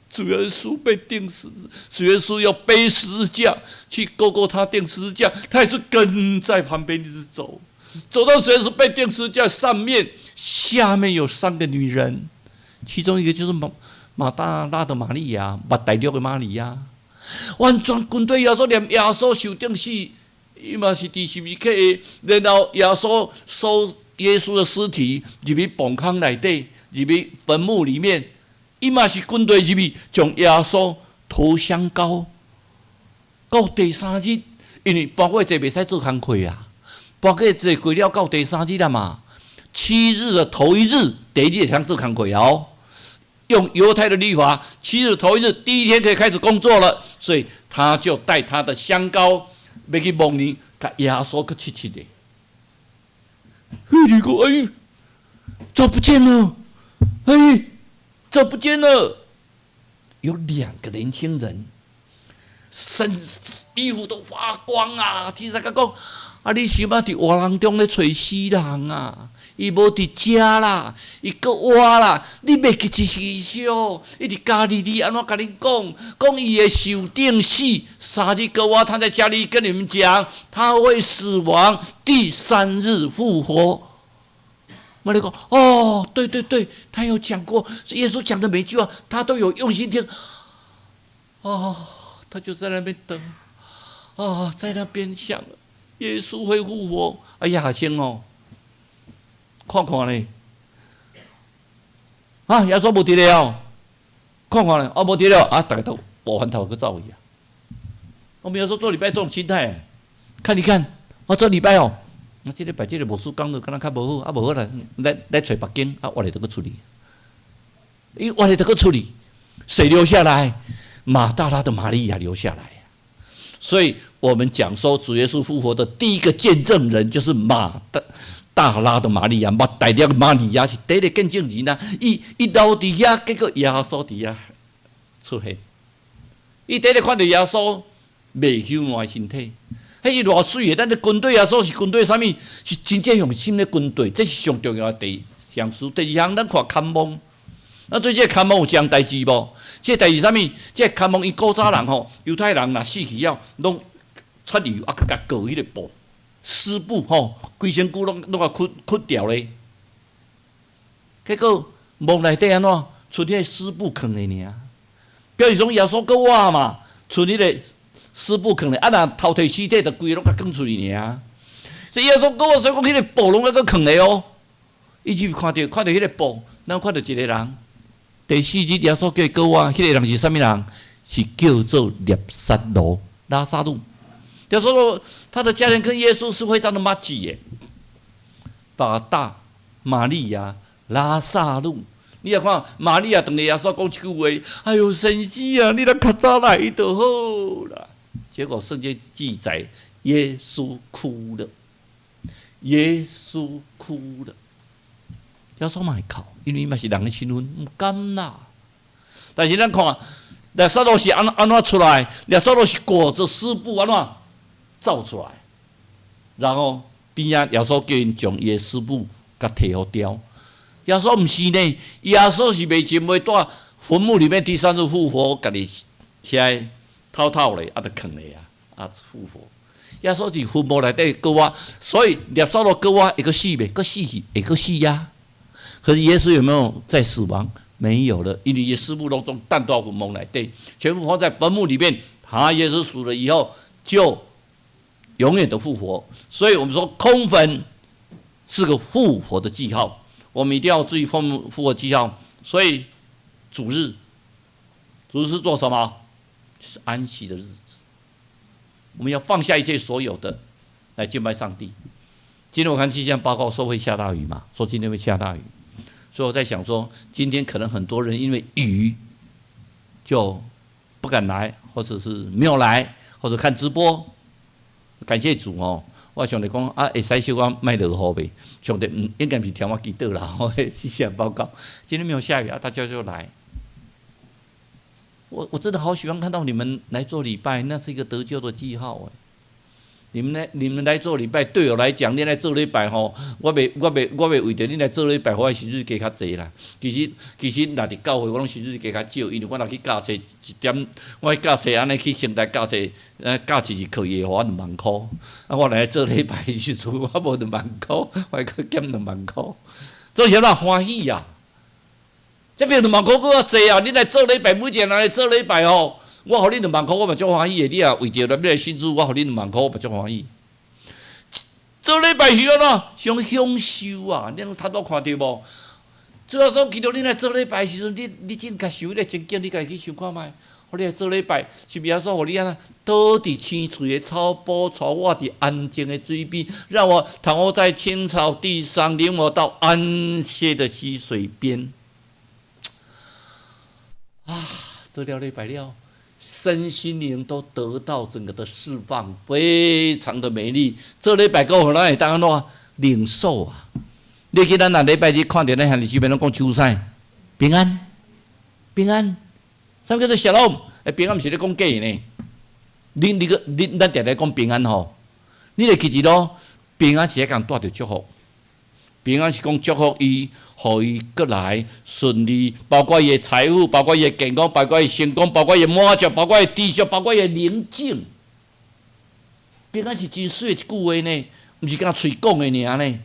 F: 主耶穌被釘死，主耶穌要背十字架去各各他釘十字架，他也是跟在旁邊一直走，走到主耶穌被釘十字架上面，下面有三個女人，其中一個就是馬馬大拉的瑪利亞，抹大拉的瑪利亞，完全跟對耶穌，連耶穌受釘死，伊嘛是佇十字架，然後耶穌收耶穌的屍體入去墓坑內底，入去墳墓裡面。伊嘛是跟隨入去，將耶穌塗香膏，到第三日，因為搬過節袂使做工課啊，搬過節過了到第三日啦嘛，7日的頭一日，第一日會通做工課哦。用猶太的律法，7日頭一日，第一天可以開始工作了，所以他就帶他的香膏，欲去墓裡，共耶穌閣拭拭咧。嘿，你講，哎，怎不見了？哎，這不見了，有兩個年輕人，身衣服都發光啊！天使講，啊，你是毋佇活人中咧揣死人啊？伊無佇遮啦，伊閣活啦！你袂記一時少？伊佇加利利按怎共恁講？講伊會受釘死，三日閣活。他在加利利跟你們講，他會死亡，第三日復活。瑪利亞講，哦，對對對，他有講過，耶穌講的每句話，他都有用心聽。哦，他就在那邊等，啊，在那邊想，耶穌會復活。哎呀，先哦，看看咧，啊，耶穌無佇咧哦，看看咧，哦，無佇咧，啊，逐家都無翻頭閣走去啊。我們有時候做禮拜這種心態，看一看，哦，做禮拜哦。啊，這禮拜這个牧師講的敢若較無好，啊無好啦，來揣別間，啊，活咧就閣出去。伊活咧就閣出去，誰留下來？馬大拉的瑪利亞留下來。所以我們講說，主耶穌復活的第一個見證人就是馬大拉的瑪利亞，抹大拉的瑪利亞是第一個見證人啊！伊留佇遐，結果耶穌佇遐出現，伊第一個看著耶穌未朽爛的身體。彼伊偌媠的，咱咧跟綴耶穌是跟綴啥物？是真正用心咧跟綴，這是上重要的第一項事。第二項，咱看看墓。那對這个看墓有一項代誌無？這個代誌啥物？這个看墓𪜶古早人吼，猶太人若死去了，攏出油啊，閣共裹彼个布，屍布吼，規身軀攏攏共覆覆掉咧。結果墓內底按怎？賰彼个屍布囥咧爾，表示講耶穌閣活嘛，賰彼个屍布囥咧，啊若偷提屍體，就規个攏共囥出去爾。所以耶穌閣活，所以講彼个布攏猶閣囥咧哦。伊就看著看著彼个布，咱看著一个人。第四日耶穌叫伊閣活，彼个人是啥物人？是叫做拿撒勒，拉撒路。耶穌他的家人跟耶穌是非常的麻吉耶。馬大、瑪利亞、拉撒路，你若看瑪利亞當耶穌講這句話，哎喲，神師啊，你若較早來就好啦。結果聖經記載，耶穌哭了，耶穌哭了。耶穌嘛會哭，因為伊嘛是人的身份，毋甘啦。但是咱看，拉撒路是按按怎出來？拉撒路是裹著屍布按怎走出來？然後邊仔耶穌叫𪜶將伊的屍布共提予掉。耶穌毋是呢，耶穌是袂情袂蹛墳墓裡面第三日復活，家己遐透透咧，啊，就囥咧啊，啊復活。耶穌佇墳墓內底閣活，所以拉撒路閣活會閣死袂？閣死去會閣死呀。可是耶穌有沒有在死亡？沒有了，因為伊屍布攏總擲佇墳墓內底，全部放在墳墓裡面。他耶穌死了以後，就永遠的復活。所以我們說空墳是個復活的記號，我們一定要注意復復活記號。所以主日，主日是做什麼？就是安息的日子。我們要放下一切所有的，來敬拜上帝。今天我看氣象報告說會下大雨嘛，說今天會下大雨。所以我在想說，今天可能很多人因為雨就不敢來，或者是沒有來，或者看直播。感謝主哦，我上帝講啊，會使小可莫落雨袂？上帝毋應該毋是聽我祈禱啦，我氣象報告，今天沒有下雨啊，大家就來。我真的好喜歡看到你們來做禮拜，那是一個得救的記號哎。你們來做禮拜，對我來講，你來做禮拜吼，我袂為著恁來做禮拜，我的薪水加較濟啦。其實，若佇教會，我攏薪水加較少，因為我若去教冊一點，我去教冊按呢去聖台教冊，教一日課伊會予我2萬箍。啊，我來做禮拜時陣，我無兩萬箍，我會閣減兩萬箍。做啥啦？歡喜啊！這邊兩萬箍閣較濟啊！你來做禮拜，每一個人來做禮拜吼。我予你兩萬箍，我嘛足歡喜的。你若為著咱欲來信主，我予你兩萬箍，我嘛足歡喜。做禮拜是按怎？上享受啊！你攏頭拄看著無？主耶穌基督，你來做禮拜時陣，你真共想彼个情景，你家己去想看覓。予你來做禮拜，是毋是耶穌予你按怎？倒佇青翠的草埔，帶我佇安靜的水邊，讓我躺臥在青草地上，領我到安歇的溪水邊。啊，做了禮拜了。身心靈都得到整個的釋放，非常的美麗。做禮拜閣予咱會當按怎領受啊？你記咱若禮拜日看著咱兄弟姊妹攏講手勢平安，平安，啥物叫做 Shalom？欸，平安毋是咧講假呢？你個你咱定定講平安吼，你會記得咯？平安是愛共帶著祝福，平安是講祝福伊，予伊閣來順利，包括伊的財富，包括伊的健康，包括伊成功，包括伊的滿足，包括伊知足，包括伊的寧靜。平安是真媠的一句話呢，毋是干焦喙講的爾呢。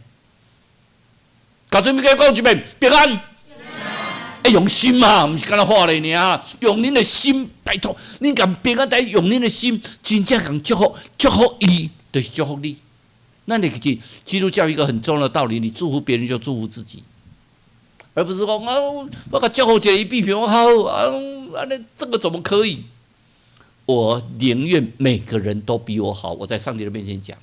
F: 共做伙講一遍平安，愛用心嘛，毋是干焦喊咧爾，用恁的心，拜託，恁共平安，但用恁的心，真正共祝福，祝福伊，就是祝福你。那你記基督教一個很重要的道理，你祝福別人就祝福自己，而不是說啊，我共祝福一個伊比我好啊，按呢這個怎麼可以？我寧願每個人都比我好。我在上帝的面前講，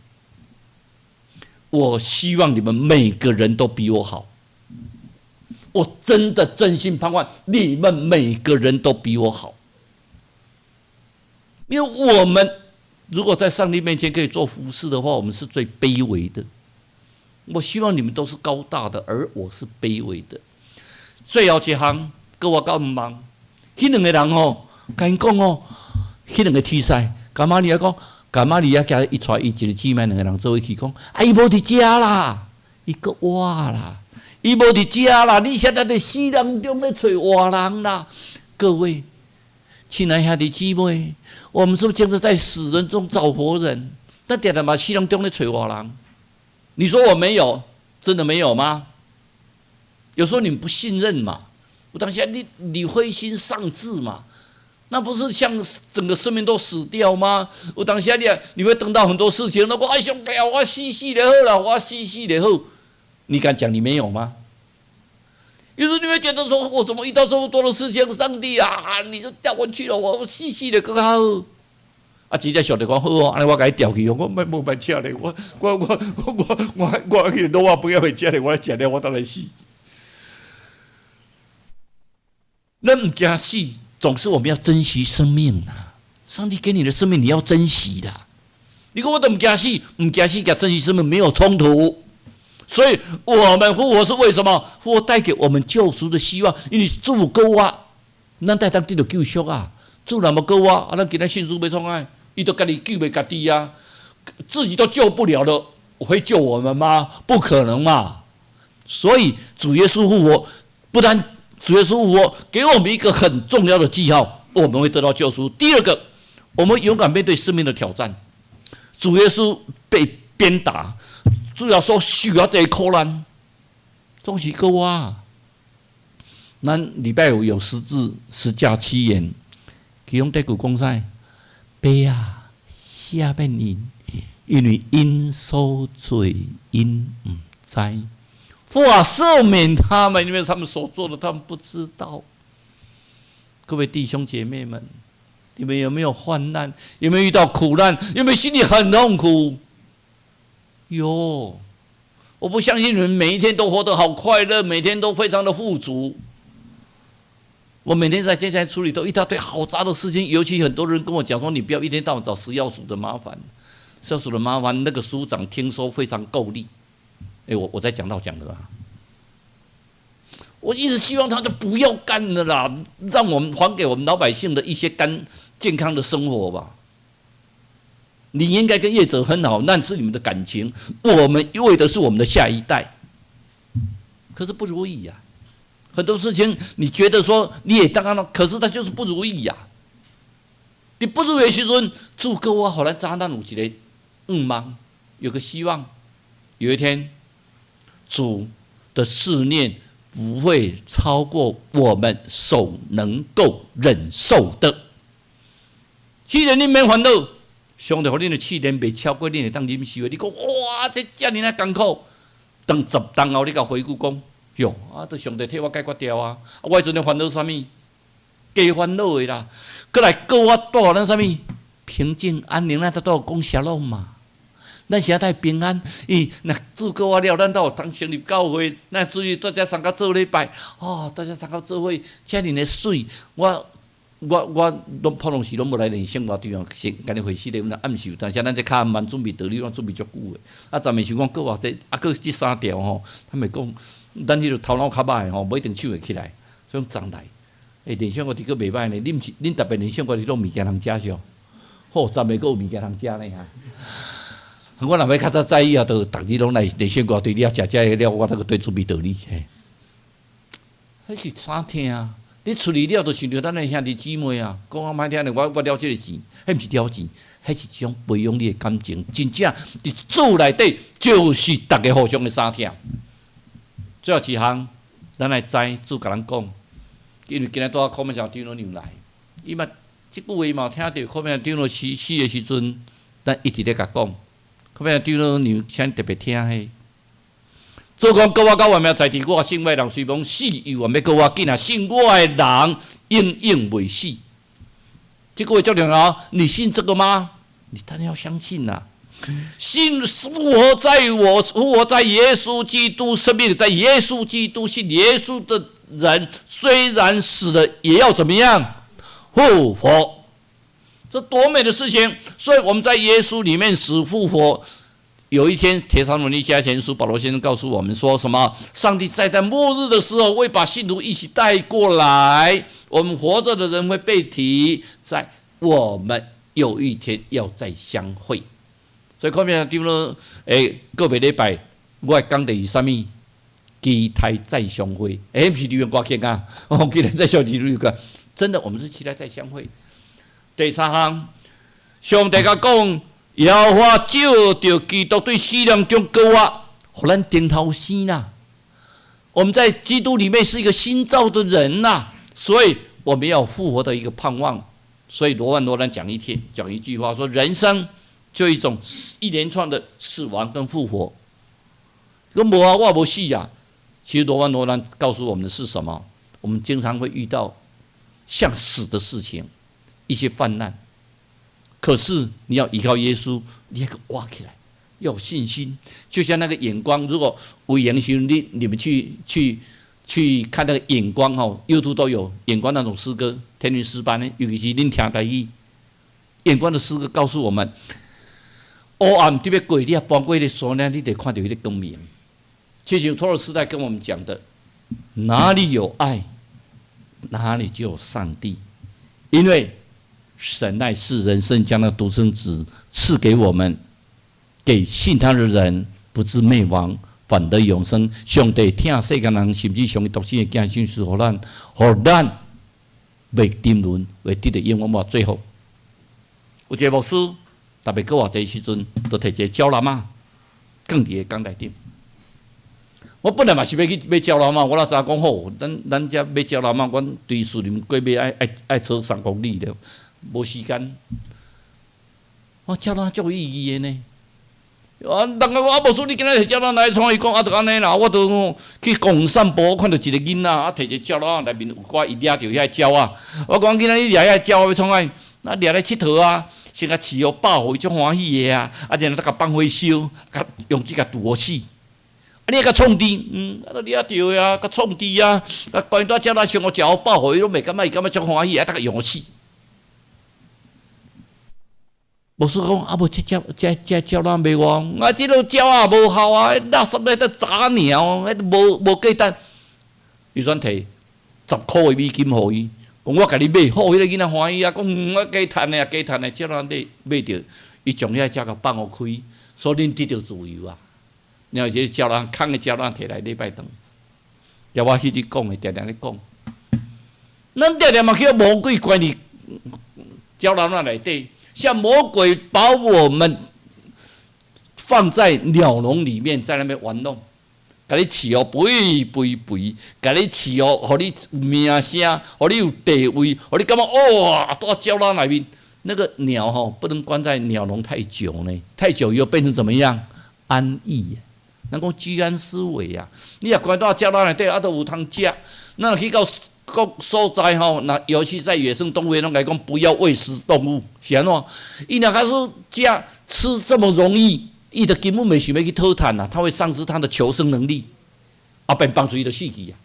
F: 我希望你們每個人都比我好。我真的真心盼望你們每個人都比我好，因為我們如果在上帝面前可以做服侍的話，我們是最卑微的。我希望你們都是高大的，而我是卑微的。最後一項，閣我較毋茫，彼兩個人吼，共𪜶講哦，彼兩個天使，迦瑪利亞講，迦瑪利亞共伊帶伊一个姊妹兩个人做伙去講，啊，伊無佇遮啦，伊閣活啦，伊無佇遮啦，你現在佇死人中咧揣活人啦，各位。親愛兄弟姊妹，我們是不是經常在死人中找活人？但定定嘛死人中咧揣活人。你說我沒有，真的沒有嗎？有時候你們不信任嘛，有當時你灰心喪志嘛，那不是像整個生命都死掉嗎？有當時你會等到很多事情，那我哎上帝啊，我死死就好啦，我死死就好。你敢講你沒有嗎？有時候你會覺得說，我怎麼遇到這麼多的事情？上帝啊，你就調過去了，我死死的更好。啊，真正上帝講好哦，按呢我共你調去，我無無欲食咧，我彼個滷肉飯猶未食咧，我食了我當來死。咱毋驚死，總是我們要珍惜生命啊！上帝給你的生命，你要珍惜的。你講我都毋驚死，毋驚死，佮珍惜生命沒有衝突。所以，我們復活是為什麼？復活帶給我們救贖的希望。因為主閣活，咱才會當得著救贖啊！主若無閣活，啊，咱今仔信主欲創啥？伊都家己救袂家己啊，自己都救不了了，會救我們嗎？不可能嘛！所以主耶穌復活，不但主耶穌復活給我們一個很重要的記號，我們會得到救贖。第二個，我們勇敢面對生命的挑戰。主耶穌被鞭打，主耶穌受遐濟苦難，總是閣活。咱禮拜五有十字十架七言，其中第一句講啥？父啊，赦免𪜶，因為𪜶所做𪜶毋知。父啊，赦免他們，因為他們所做的，他們不知道。各位弟兄姐妹們，你們有沒有患難？有沒有遇到苦難？有沒有心裡很痛苦？有。我不相信你們每一天都活得好快樂，每天都非常的富足。我每天在接待處理都一大堆好雜的事情，尤其很多人跟我講說：“你不要一天到晚找食藥署的麻煩，食藥署的麻煩。”那個署長聽說非常夠力。哎，我在講道講的啊。我一直希望他就不要幹了啦，讓我們還給我們老百姓的一些乾健康的生活吧。你應該跟業者很好，那是你們的感情。我們為的是我們的下一代，可是不如意呀。很多事情你覺得說你也當然，可是他就是不如意呀。你不如意的時陣，主閣活，予咱知咱有一个願望，有個希望。有一天，主的試煉不會超過我們所能夠忍受的。試煉你免煩惱，上帝予恁的試煉袂超過恁會當忍受的。你講哇，這遮爾仔艱苦，當10冬後你共回顧講，喲，啊，都上帝替我解決掉啊！啊，我彼陣咧煩惱啥物？加煩惱的啦，閣來閣我帶予咱啥物？平靜安寧，咱才都有講 shalom 嘛。咱是愛平安，伊若主閣活了，咱都有通成立教會。咱注意大家參加做禮拜，哦，大家參加做伙，遮爾的媠。我攏普通時攏無來練聖樂隊啊，是家己會死的，阮暗時有當時，咱這較慢準備道理，攏準備足久的。啊，昨暝想講閣偌濟，啊，閣這三條吼，他們講，咱彼個頭腦較歹吼，無一定唱會起來，所以昨來。欸，練聖歌隊閣袂歹呢，恁毋是恁特別練聖歌隊攏物件通食是？好，昨暝閣有物件通食呢哈。我若欲較早知以後，就逐日攏來練聖歌隊了，食食了，我才閣對準備道理嘿。彼是啥聽？你出去了，就想著咱的兄弟姊妹啊，講較歹聽咧，我了這个錢，彼毋是了錢，彼是一種培養你的感情。真正佇主內底，就是逐家互相的相疼。最後一項，咱來知主共咱講，因為今日拄仔柯明祥長老娘來，伊嘛這句話嘛有聽著，柯明祥長老死死的時陣，咱一直咧共講，柯明祥長老娘請特別聽彼。主講，閣活佮活命在佇我，信我的人雖罔死，猶原欲閣活。囝若信我的人，永遠袂死。這句話足重要，你信這個嗎？你當然要相信啦。信復活在我，復活在耶穌基督，生命在耶穌基督，信耶穌的人雖然死了，也要怎麼樣復活？這多美的事情！所以我們在耶穌裡面死復活。有一天，《帖撒羅尼迦前書》保羅先生告訴我們說什麼？上帝在末日的時候會把信徒一起帶過來。我們活着的人會被提，在我們有一天要再相會。所以後面對了，欸，個別禮拜我講的是啥物？期待再相會。欸，毋是流行歌曲啊！哦，期待再相會流行歌，真的，我們是期待再相會。第三項，上帝共講。耶和華藉著基督對死人中閣活，予咱重頭生啦。我們在基督裡面是一個新造的人吶，所以我們要復活的一個盼望。所以羅萬羅蘭講一天講一句話說：人生就一種一連串的死亡跟復活。閣無啊，我無死啊。其實羅萬羅蘭告訴我們的是什麼？我們經常會遇到像死的事情，一些患難。可是你要依靠耶穌，你要活起來，要有信心。就像那個眼光，如果有閒時你們去看那個眼光吼，YouTube 都有眼光那種詩歌，天靈詩班呢，尤其是恁聽台語，眼光的詩歌告訴我們，黑暗特別過，你若搬過彼个山呢，你得看著彼个光明。就像托爾斯泰跟我們講的，哪裡有愛，哪裡就有上帝，因為神愛世人，甚將那獨生子賜給我們，給信他的人不至滅亡，反得永生。上帝疼世間人，甚至將伊獨生的囝賞賜予咱，予咱袂沉淪，會得著永遠。我最後，有一個牧師，特別閣活濟時陣，就提一个鳥籃仔，囥佇个講台頂。我本來嘛是欲去買鳥籃仔，我哪知影講好，咱遮買鳥籃仔，阮對士林過尾愛走3公里了。無時間，我鳥籃足有意義的呢。啊，人講啊，牧師你今仔摕鳥籃來創？伊講啊，就按呢啦。我都去公園散步，看著一個囡仔啊，提一个鳥籃內面有寡伊掠著遐鳥仔。我講囡仔你掠遐鳥仔欲創啥？啊，掠來𨑨迌啊，先共飼予飽，予伊足歡喜的啊。啊，然後再共放火燒，共用這共毒死。啊，你欲共創治？嗯，啊，都掠著的啊，共創治啊。啊，關於鳥仔先予食予飽，予伊攏袂感覺，伊感覺足歡喜，啊，再共用予死。牧師講啊，無這隻這這鳥仔袂旺，啊，這个鳥仔無效啊，垃圾咧，雜鳥，彼無價值。伊轉提10箍的美金予伊，講我共你買，好，彼个囡仔歡喜啊，講我加趁的啊，加趁的，鳥仔買買著，伊將遐食共放予開，所以恁得著自由啊。然後這個鳥籠空的鳥籠提來禮拜堂，叫我彼日講的，定定咧講。咱定定嘛去予魔鬼關佇鳥籠仔內底，像魔鬼把我們放在鳥籠裡面，在那邊玩弄，共你飼予肥肥肥，共你飼予，予你有名聲，予你有地位，予你感覺哇，蹛鳥籠內面。那個鳥吼，不能關在鳥籠太久呢，太久又變成怎麼樣？安逸。咱講居安思危啊！你若關蹛鳥籠內底，啊，都有通食。咱若去到各所在吼，那尤其在野生動物園，攏共伊講不要餵食動物，是按怎？伊若假使食吃這麼容易，伊就根本袂想欲去討趁啊，他會喪失他的求生能力，啊，變放喙就死去啊。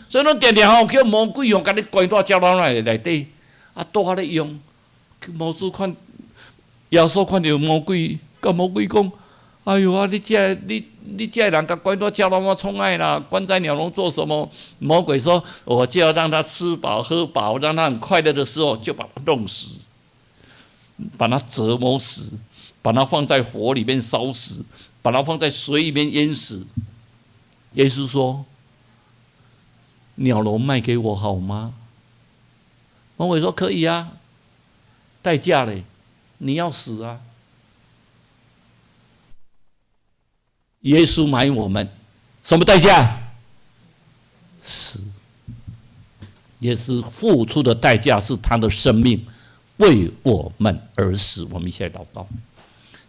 F: 所以咱定定吼，叫魔鬼吼，共你關蹛鳥籠內底，啊，蹛咧用。魔主看耶穌看著魔鬼，佮魔鬼講：哎喲啊！你這个你你這个人共關蹛鳥籠，我創愛啦？關在鳥籠做什麼？魔鬼說：我就要讓他吃飽喝飽，讓他很快樂的時候，就把他弄死，把他折磨死，把他放在火裡面燒死，把他放在水裡面淹死。耶穌說：鳥籠賣給我好嗎？魔鬼說：可以啊。代價嘞，你要死啊！耶穌買我們，什麼代價？死。耶穌付出的代價是他的生命，為我們而死。我們一起來禱告。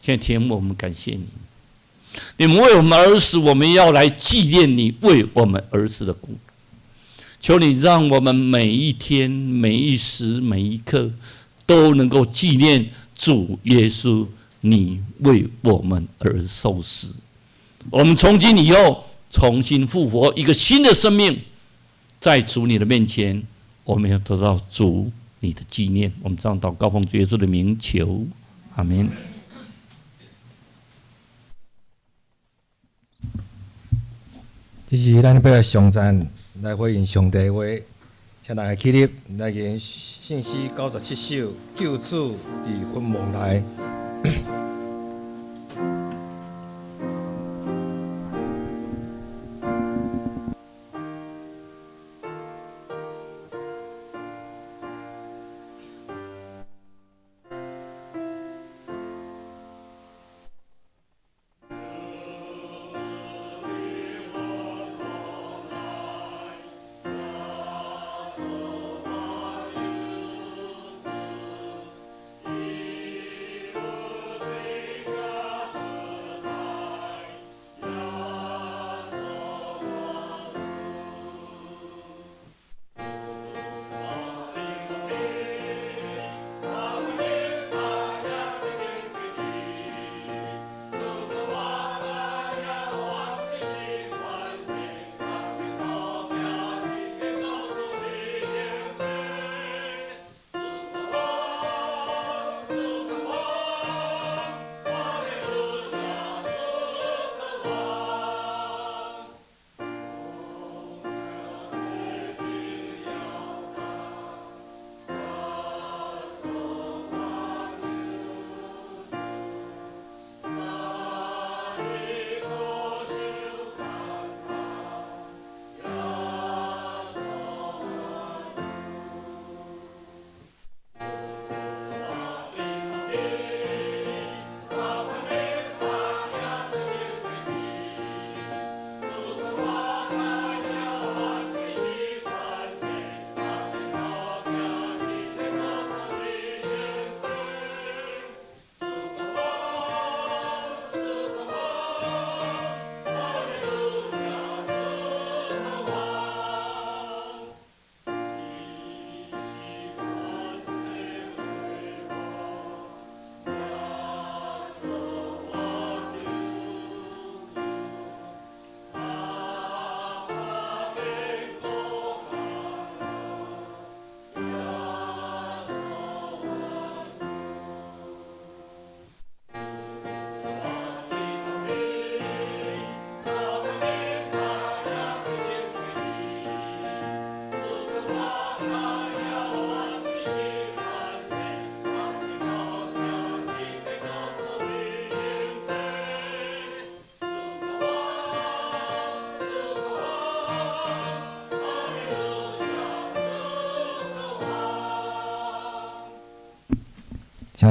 F: 現在天父，我們感謝你，你們為我們而死，我們要來紀念你為我們而死的功。求你讓我們每一天、每一時、每一刻，都能夠紀念主耶穌，你為我們而受死。我們從今以後重新復活，一個新的生命，在主你的面前，我們要得到主你的紀念。我們這樣禱告，奉主耶穌的名求，阿門。
A: 這是咱欲來頌讚來回應上帝的話，請大家起立來吟聖詩97首，救主佇墳墓內。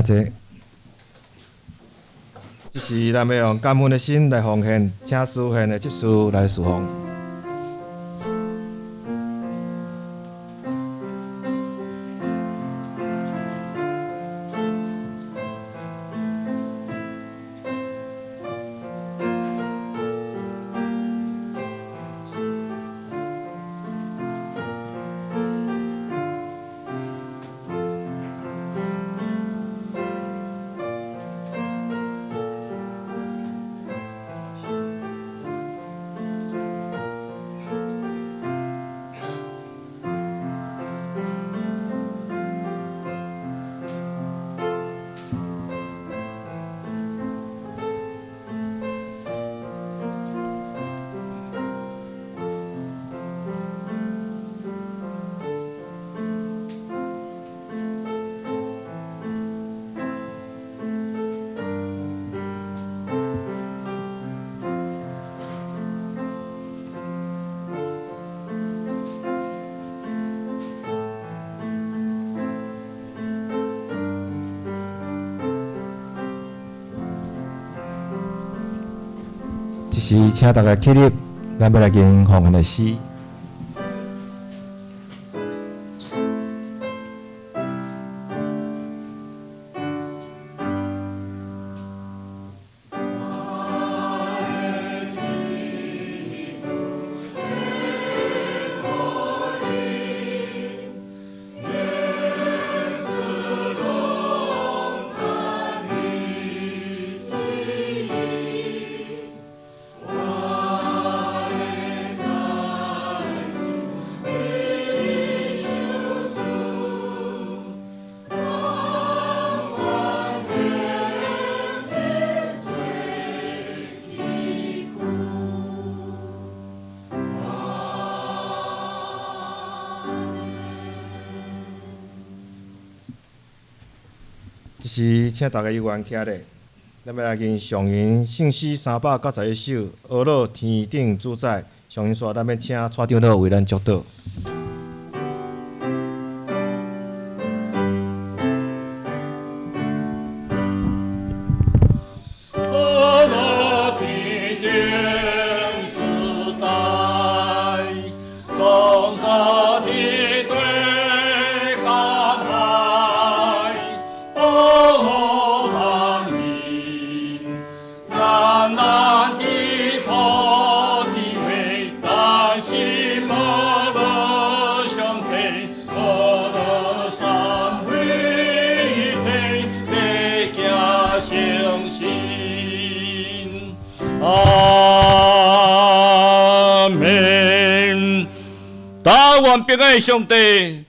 A: 請坐。這時，咱欲用感恩的心來奉獻，請司獻的執事來侍奉。這時，請大家起立，咱欲來吟奉獻的詩。這時，請大家有緣徛咧，咱欲來吟上銀聖詩391首《阿樂天頂主宰》。上銀煞，咱欲請蔡長老為咱祝禱。
E: 阿樂天頂主宰，創造天地甲海，保護萬民，咱咱的菩提為擔心阿樂上帝，阿樂三位一體，欲行誠實。阿門。但願平安的上帝，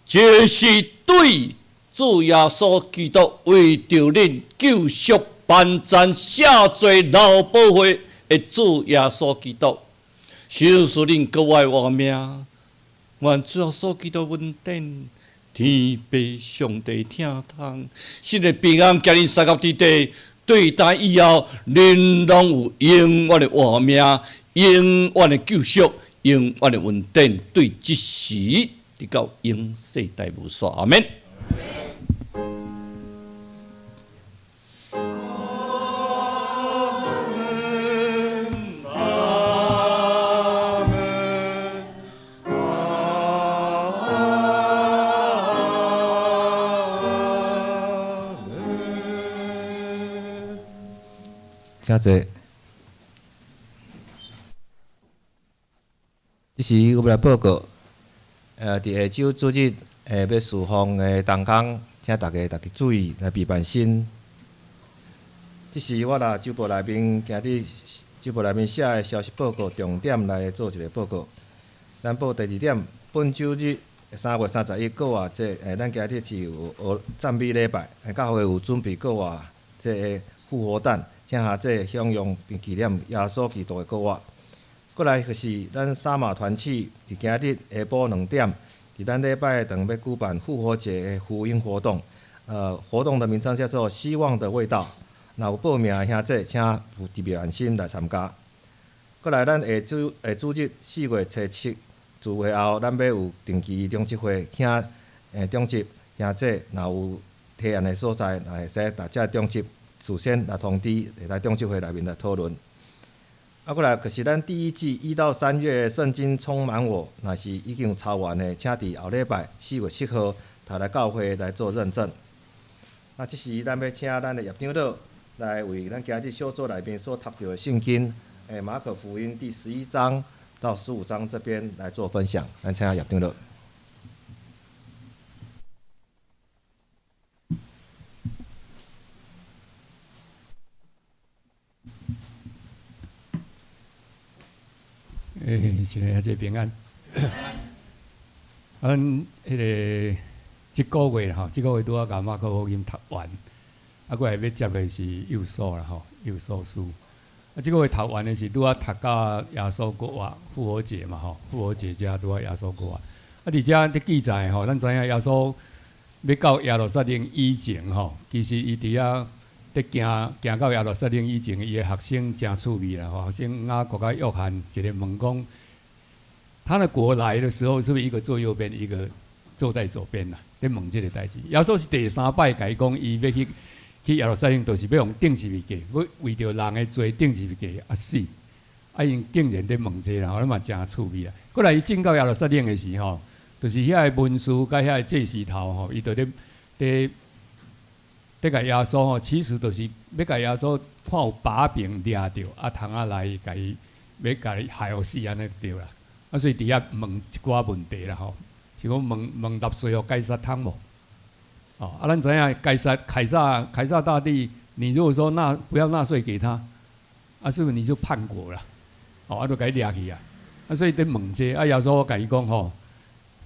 E: 這是對主耶穌基督為著恁救贖、辦斬、赦罪、流寶血的主耶穌基督，賞賜恁格外活命。願主耶穌基督恩典，天父上帝疼痛，神的平安，行恁三合之地。對待以後，恁攏有永遠的活命，永遠的救贖，永遠的恩典，對這時直到永世代無煞。阿們。阿們，阿們。
A: 請坐。這時，我欲來報告，佇下週主日欲事奉的同工，請大家逐家注意來備辦身。這時，我來週報內面今日週報內面寫的消息報告重點來做一个報告。咱報第二點，本週日3月31復活節，咱今日是有學讚美禮拜，教會有準備復活節的復活蛋，請下這享用並紀念耶穌基督的復活。過來就是咱三馬團契，佇今日下晡2點，佇咱禮拜堂欲舉辦復活節的福音活動，活動的名稱叫做“希望的味道”。若有報名的兄弟，請有特別安心來參加。過來，咱下週下主日4月初7聚會後，咱欲有定期長執會，請長執兄弟若有提案的所在，若會使大家長執事先來通知，會在長執會內面來討論。啊，過來就是咱第一季1到3月聖經充滿我，若是已經有抄完的，請佇後禮拜4月7號頭來教會來做認證。啊，這時咱欲請咱的葉長老來為咱今日小組內面所讀著的聖經，馬可福音第11章到15章這邊來做分享。咱請葉長老。
G: 欸，親愛的平安。阮彼个這個月吼，這個月拄仔共馬可福音讀完，啊，過來欲接的是幼書啦吼，幼書書。啊，這個月讀完的是拄仔讀到耶穌復活復活節嘛吼，復活節遮拄仔耶穌復活。啊，佇遮佇記載吼，咱知影耶穌欲到耶路撒冷以前吼，其實伊佇遐佇行行到耶路撒冷以前，伊的學生誠趣味啦吼，學生雅各佮約翰一個問講，他的國來的時候，是不是一個坐右邊，一個坐在左邊啦？佇問這個代誌。耶穌是第三擺共伊講，伊欲去耶路撒冷，就是欲予釘十字架，欲為著人的罪釘十字架啊死。啊，𪜶竟然佇問這個啦，吼，嘛誠趣味啦。過來伊進到耶路撒冷的時吼，就是遐个文士佮遐个祭司頭吼，伊就咧佇佇共耶穌吼，其實就是欲共耶穌看有把柄掠著，啊，通仔來共伊欲共伊害予死按呢就對啦。啊，所以佇遐問一寡問題啦吼，是講問問納稅予該撒通無？哦，啊，咱知影該撒凱撒凱撒大帝，你如果說納不要納稅給他，啊，是不是你就叛國啦？哦，啊，就共伊掠去啊。啊，所以佇問這個，啊，耶穌共伊講吼，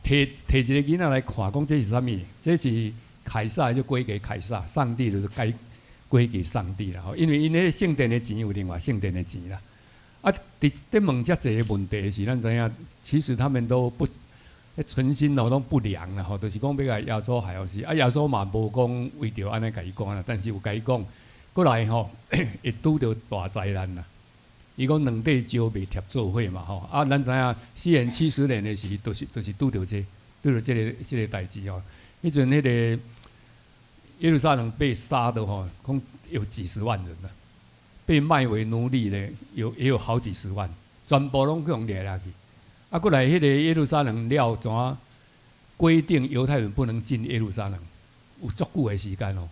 G: 提提一个囡仔來看，講這是啥物？這是凱撒就歸給凱撒，上帝就是該歸給上帝啦。吼，因為𪜶彼個聖殿的錢有另外聖殿的錢啦。啊，佇佇問遮濟个問題時，咱知影，其實他們都不存心哦，攏不良啦吼，就是講欲共耶穌害予死。啊，耶穌嘛無講為著按呢共伊講啦，但是有共伊講，過來吼會拄著大災難啦。伊講兩塊石袂疊做伙嘛吼。啊，咱知影西元70年的時，就是拄著這拄著這個代誌吼。彼陣彼個耶路撒冷被殺的吼，講有幾十萬人啦。被賣為奴隸的也有好幾十萬，全部攏去予掠掠去。啊，過來彼個耶路撒冷了，怎規定猶太人不能進耶路撒冷？有足久的時間哦，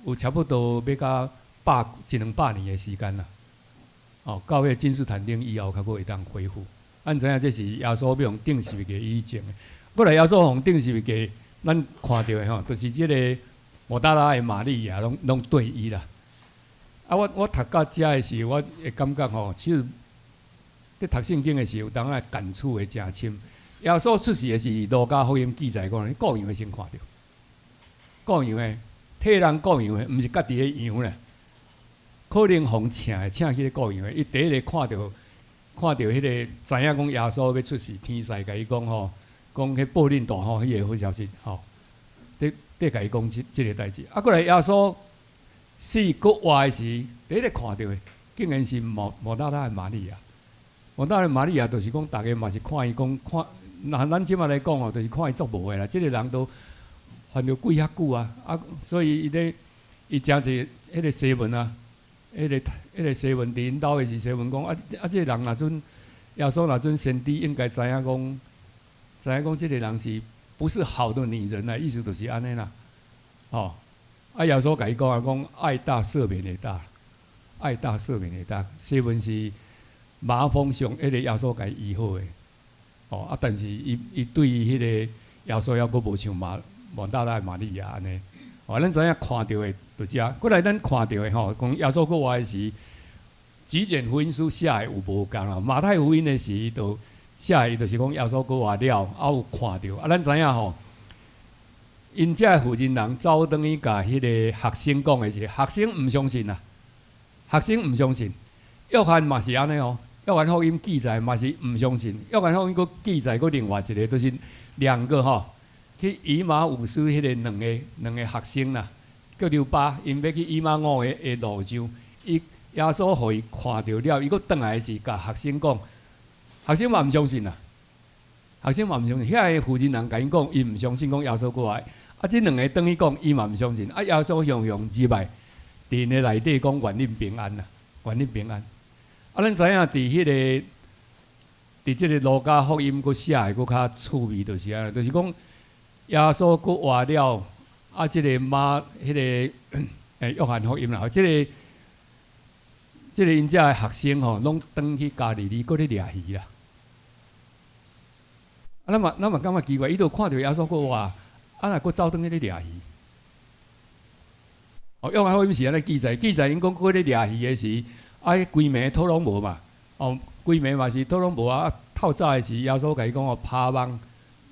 G: 有差不多欲到百一兩百年的時間啦。哦，到彼個君士坦丁以後，較閣會當恢復。咱知影這是耶穌欲予釘十字架以前的。過來耶穌予釘十字架，咱看著的吼，就是這個抹大拉的瑪利亞，攏攏對伊啦。啊，我讀到遮的時，我會感覺吼，其實佇讀聖經的時，有當仔感觸會誠深。耶穌出世的時，路加福音記載講，顧羊的先看著，顧羊的替人顧羊的，毋是家己的羊咧，可能予請的請去顧羊的，伊第一个看著看著彼個知影講耶穌欲出世，天使共伊講吼，講彼報恁大歡喜的好消息吼，佇佇共伊講這這个代誌。啊，過來耶穌死閣活的時，第一个看著的，竟然是抹抹大拉的瑪利亞。抹大拉瑪利亞就是講，逐家嘛是看伊講看，若咱這馬來講吼，就是看伊足無的啦。這个人都犯著鬼遐久啊，啊，所以伊咧伊誠濟彼個西門啊，彼个彼个西門佇𪜶兜的時，西門講啊啊，這个人若準耶穌若準先知，應該知影講，知影講這个人是不是好的女人啊？意思就是按呢啦，吼。啊，耶穌共伊講啊，講愛大赦免會大，愛大赦免會大。西門是麻風上彼個耶穌共伊醫好的，哦啊，但是伊伊對彼個耶穌猶閣無像馬抹大拉瑪利亞按呢。哦，咱知影看著的就遮，過來咱看著的吼，講耶穌閣活的時，幾卷福音書寫的有無仝啦？馬太福音的時，就寫的就是講耶穌閣活了，啊有看著，啊咱知影吼。𪜶遮的婦人人走轉去共彼个學生講的時，學生毋相信啊，學生毋相信。約翰嘛是按呢哦，約翰福音記載嘛是毋相信。約翰福音閣記載閣另外一個，就是兩個吼，去以馬忤斯彼個兩個兩個學生啦，叫劉巴，𪜶欲去以馬忤的的路上，伊耶穌予伊看著了，伊閣轉來時，共學生講，學生嘛毋相信啦。學生嘛毋相信，遐个婦人人共𪜶講，伊毋相信講耶穌閣活。啊，這兩个轉去講，伊嘛毋相信。啊，耶穌雄雄入來，佇𪜶內底講願恁平安啦，願恁平安。啊，咱知影佇彼个，佇這个路加福音閣寫的閣較趣味，就是按呢，就是講耶穌復活了，啊，這个馬，彼个約翰福音啦，這个𪜶遮的學生吼，攏轉去加利利，閣咧掠魚啦。啊，咱嘛感覺奇怪，伊都看著耶穌復活，啊，若閣走轉去咧掠魚。哦，約翰福音是按呢記載，記載𪜶講閣咧掠魚的時，啊，規暝討攏無嘛，哦，規暝嘛是討攏無啊。透早的時，耶穌共伊講哦，拋網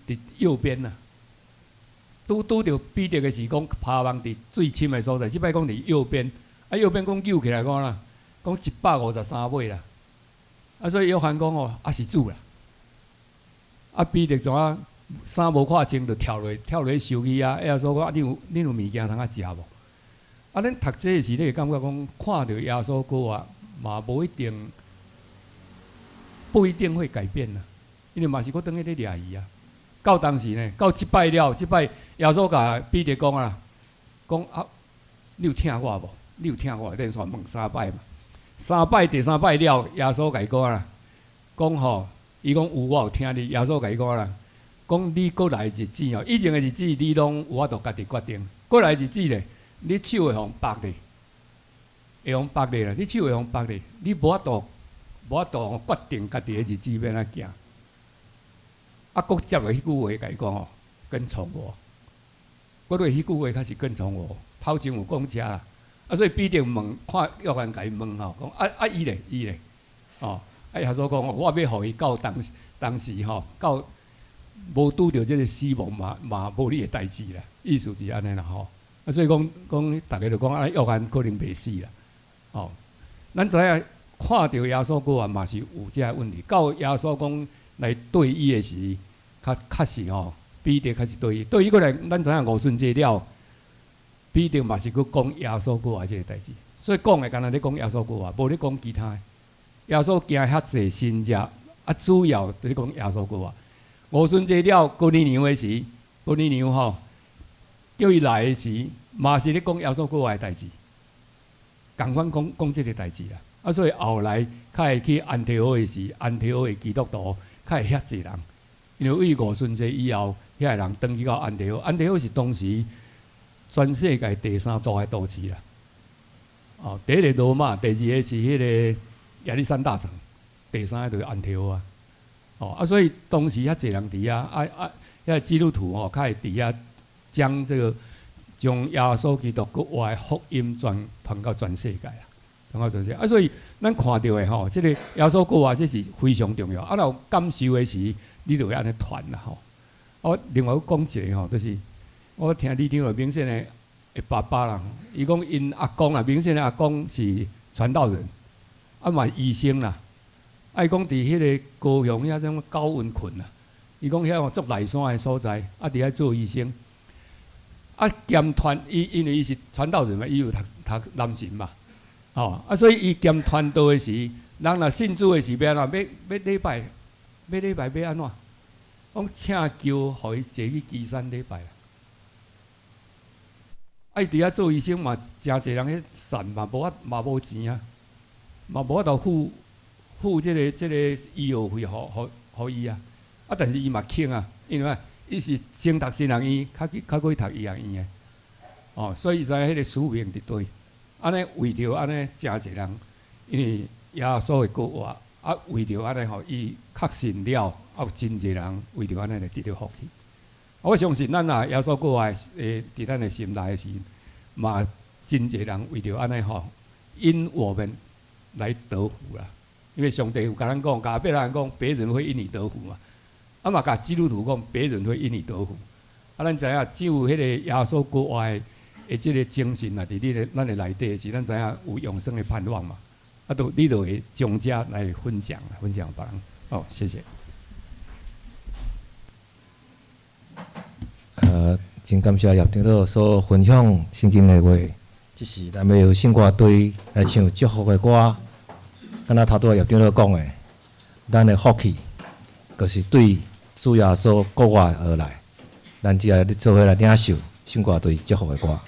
G: 佇右邊啊。拄拄著彼得的時，講拋網佇水深的所在，這擺講佇右邊，啊，右邊講扭起來講啦，講153尾啦。啊，所以約翰講哦，啊是主啦。啊，彼得怎啊衫無看清，就跳落跳落去收去啊！耶穌講啊，你有物件通啊食無？啊，咱讀這个時，你會感覺講看著耶穌復活，嘛無一定，不一定會改變啦，因為嘛是閣轉去咧掠魚啊。到當時呢，到這擺了，這擺耶穌共彼得講啊，講啊，你有疼我無？你有疼我？連續問三擺嘛。三擺第三擺了，耶穌共伊講啊，講吼，伊講有我有疼你。耶穌共伊講啦，講你閣來日子哦，以前的日子你攏有法度家己決定，閣來日子咧，你手會予縛咧，會予縛咧啦，你手會予縛咧，你無法度決定家己的日子欲按怎行。啊，閣接落彼句話，共伊講哦，跟從我。閣落彼句話較是跟從我。頭前有講遮啦，啊，所以彼得問，看約翰共伊問吼，講啊啊伊咧，伊咧，哦，啊耶穌講，我欲予伊到當當時吼，到無拄著這个死亡嘛嘛無你的代誌啦，意思是按呢啦吼。啊，所以講講，逐家就講啊，約翰可能袂死啦，哦，咱知影看著耶穌過啊，嘛是有這个問題。到耶穌講來對伊的時，較確實吼，彼得確實對伊，對伊過來，咱知影五旬節了，彼得嘛是閣講耶穌過來這个代誌，所以講的敢若咧講耶穌過來，無咧講其他的。耶穌行遐濟神跡，啊，主要就是講耶穌過來。五旬節了，哥尼流的時，哥尼流吼，叫伊來的時，嘛是咧講耶穌過來的代誌，仝款講講這个代誌啦。啊，所以後來較會去安提阿的時，安提阿的基督徒較會遐濟人，因為對五旬節以後，遐个人轉去到安提阿，安提阿是當時全世界第三大的都市啦。哦，第一个羅馬，第二个是彼个亞歷山大城，第三个就是安提阿啊。哦，啊，所以當時遐濟人佇遐，啊啊，遐个基督徒吼，較會佇遐將這个將耶穌基督閣活的福音傳傳到全世界啦，傳到全世界。啊，所以咱看著的吼，這个耶穌復活這是非常重要。啊，若有感受的時，你就會按呢傳啦吼。我另外閣講一个吼，就是我聽里長明顯的的爸爸啦，伊講𪜶阿公啦，明顯的阿公是傳道人，啊嘛醫生啦。啊，伊講佇彼个高雄遐種高溫群啊，伊講遐足內山的所在，啊佇遐做醫生，啊兼傳伊因為伊是傳道人嘛，伊有讀讀南神嘛，吼啊，所以伊兼傳道的時，人若信主的時欲按怎？欲欲禮拜，欲禮拜欲按怎？講請轎予伊坐去旗山禮拜。啊，伊佇遐做醫生嘛，誠濟人彼散嘛，無法嘛無錢啊，嘛無法度付。付這个醫藥費，予予伊啊！啊，但是伊嘛肯啊，因為伊是先讀神學院，較去較閣去讀醫學院的，哦，所以伊知影彼个使命佇佗。按呢為著按呢誠濟人，因為耶穌的復活，啊，為著按呢吼，伊確信了，啊，有真濟人為著按呢來得著福氣。我相信咱若耶穌復活的佇咱的心內的時，嘛真濟人為著按呢吼，因我們來得福啦。因為上帝有共咱講，共別人講，別人會因你得福嘛。啊嘛，共基督徒講，別人會因你得福。啊，咱知影只有彼个耶穌復活的這个精神啊，佇你的咱的內底時，咱知影有永生的盼望嘛。啊，都你就會將這來分享，分享別人。好，謝謝。
A: 真感謝葉長老所分享聖經的話，這是咱欲用聖歌隊來唱祝福的歌。敢若頭拄仔葉長老講的，咱的福氣，就是對主耶穌復活而來，咱只愛咧做伙來領受。唱歌就是祝福的歌。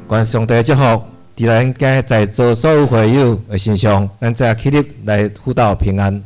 A: 願上帝祝福，佇咱今日在座所有會友的身上，咱再起立來輔導平安。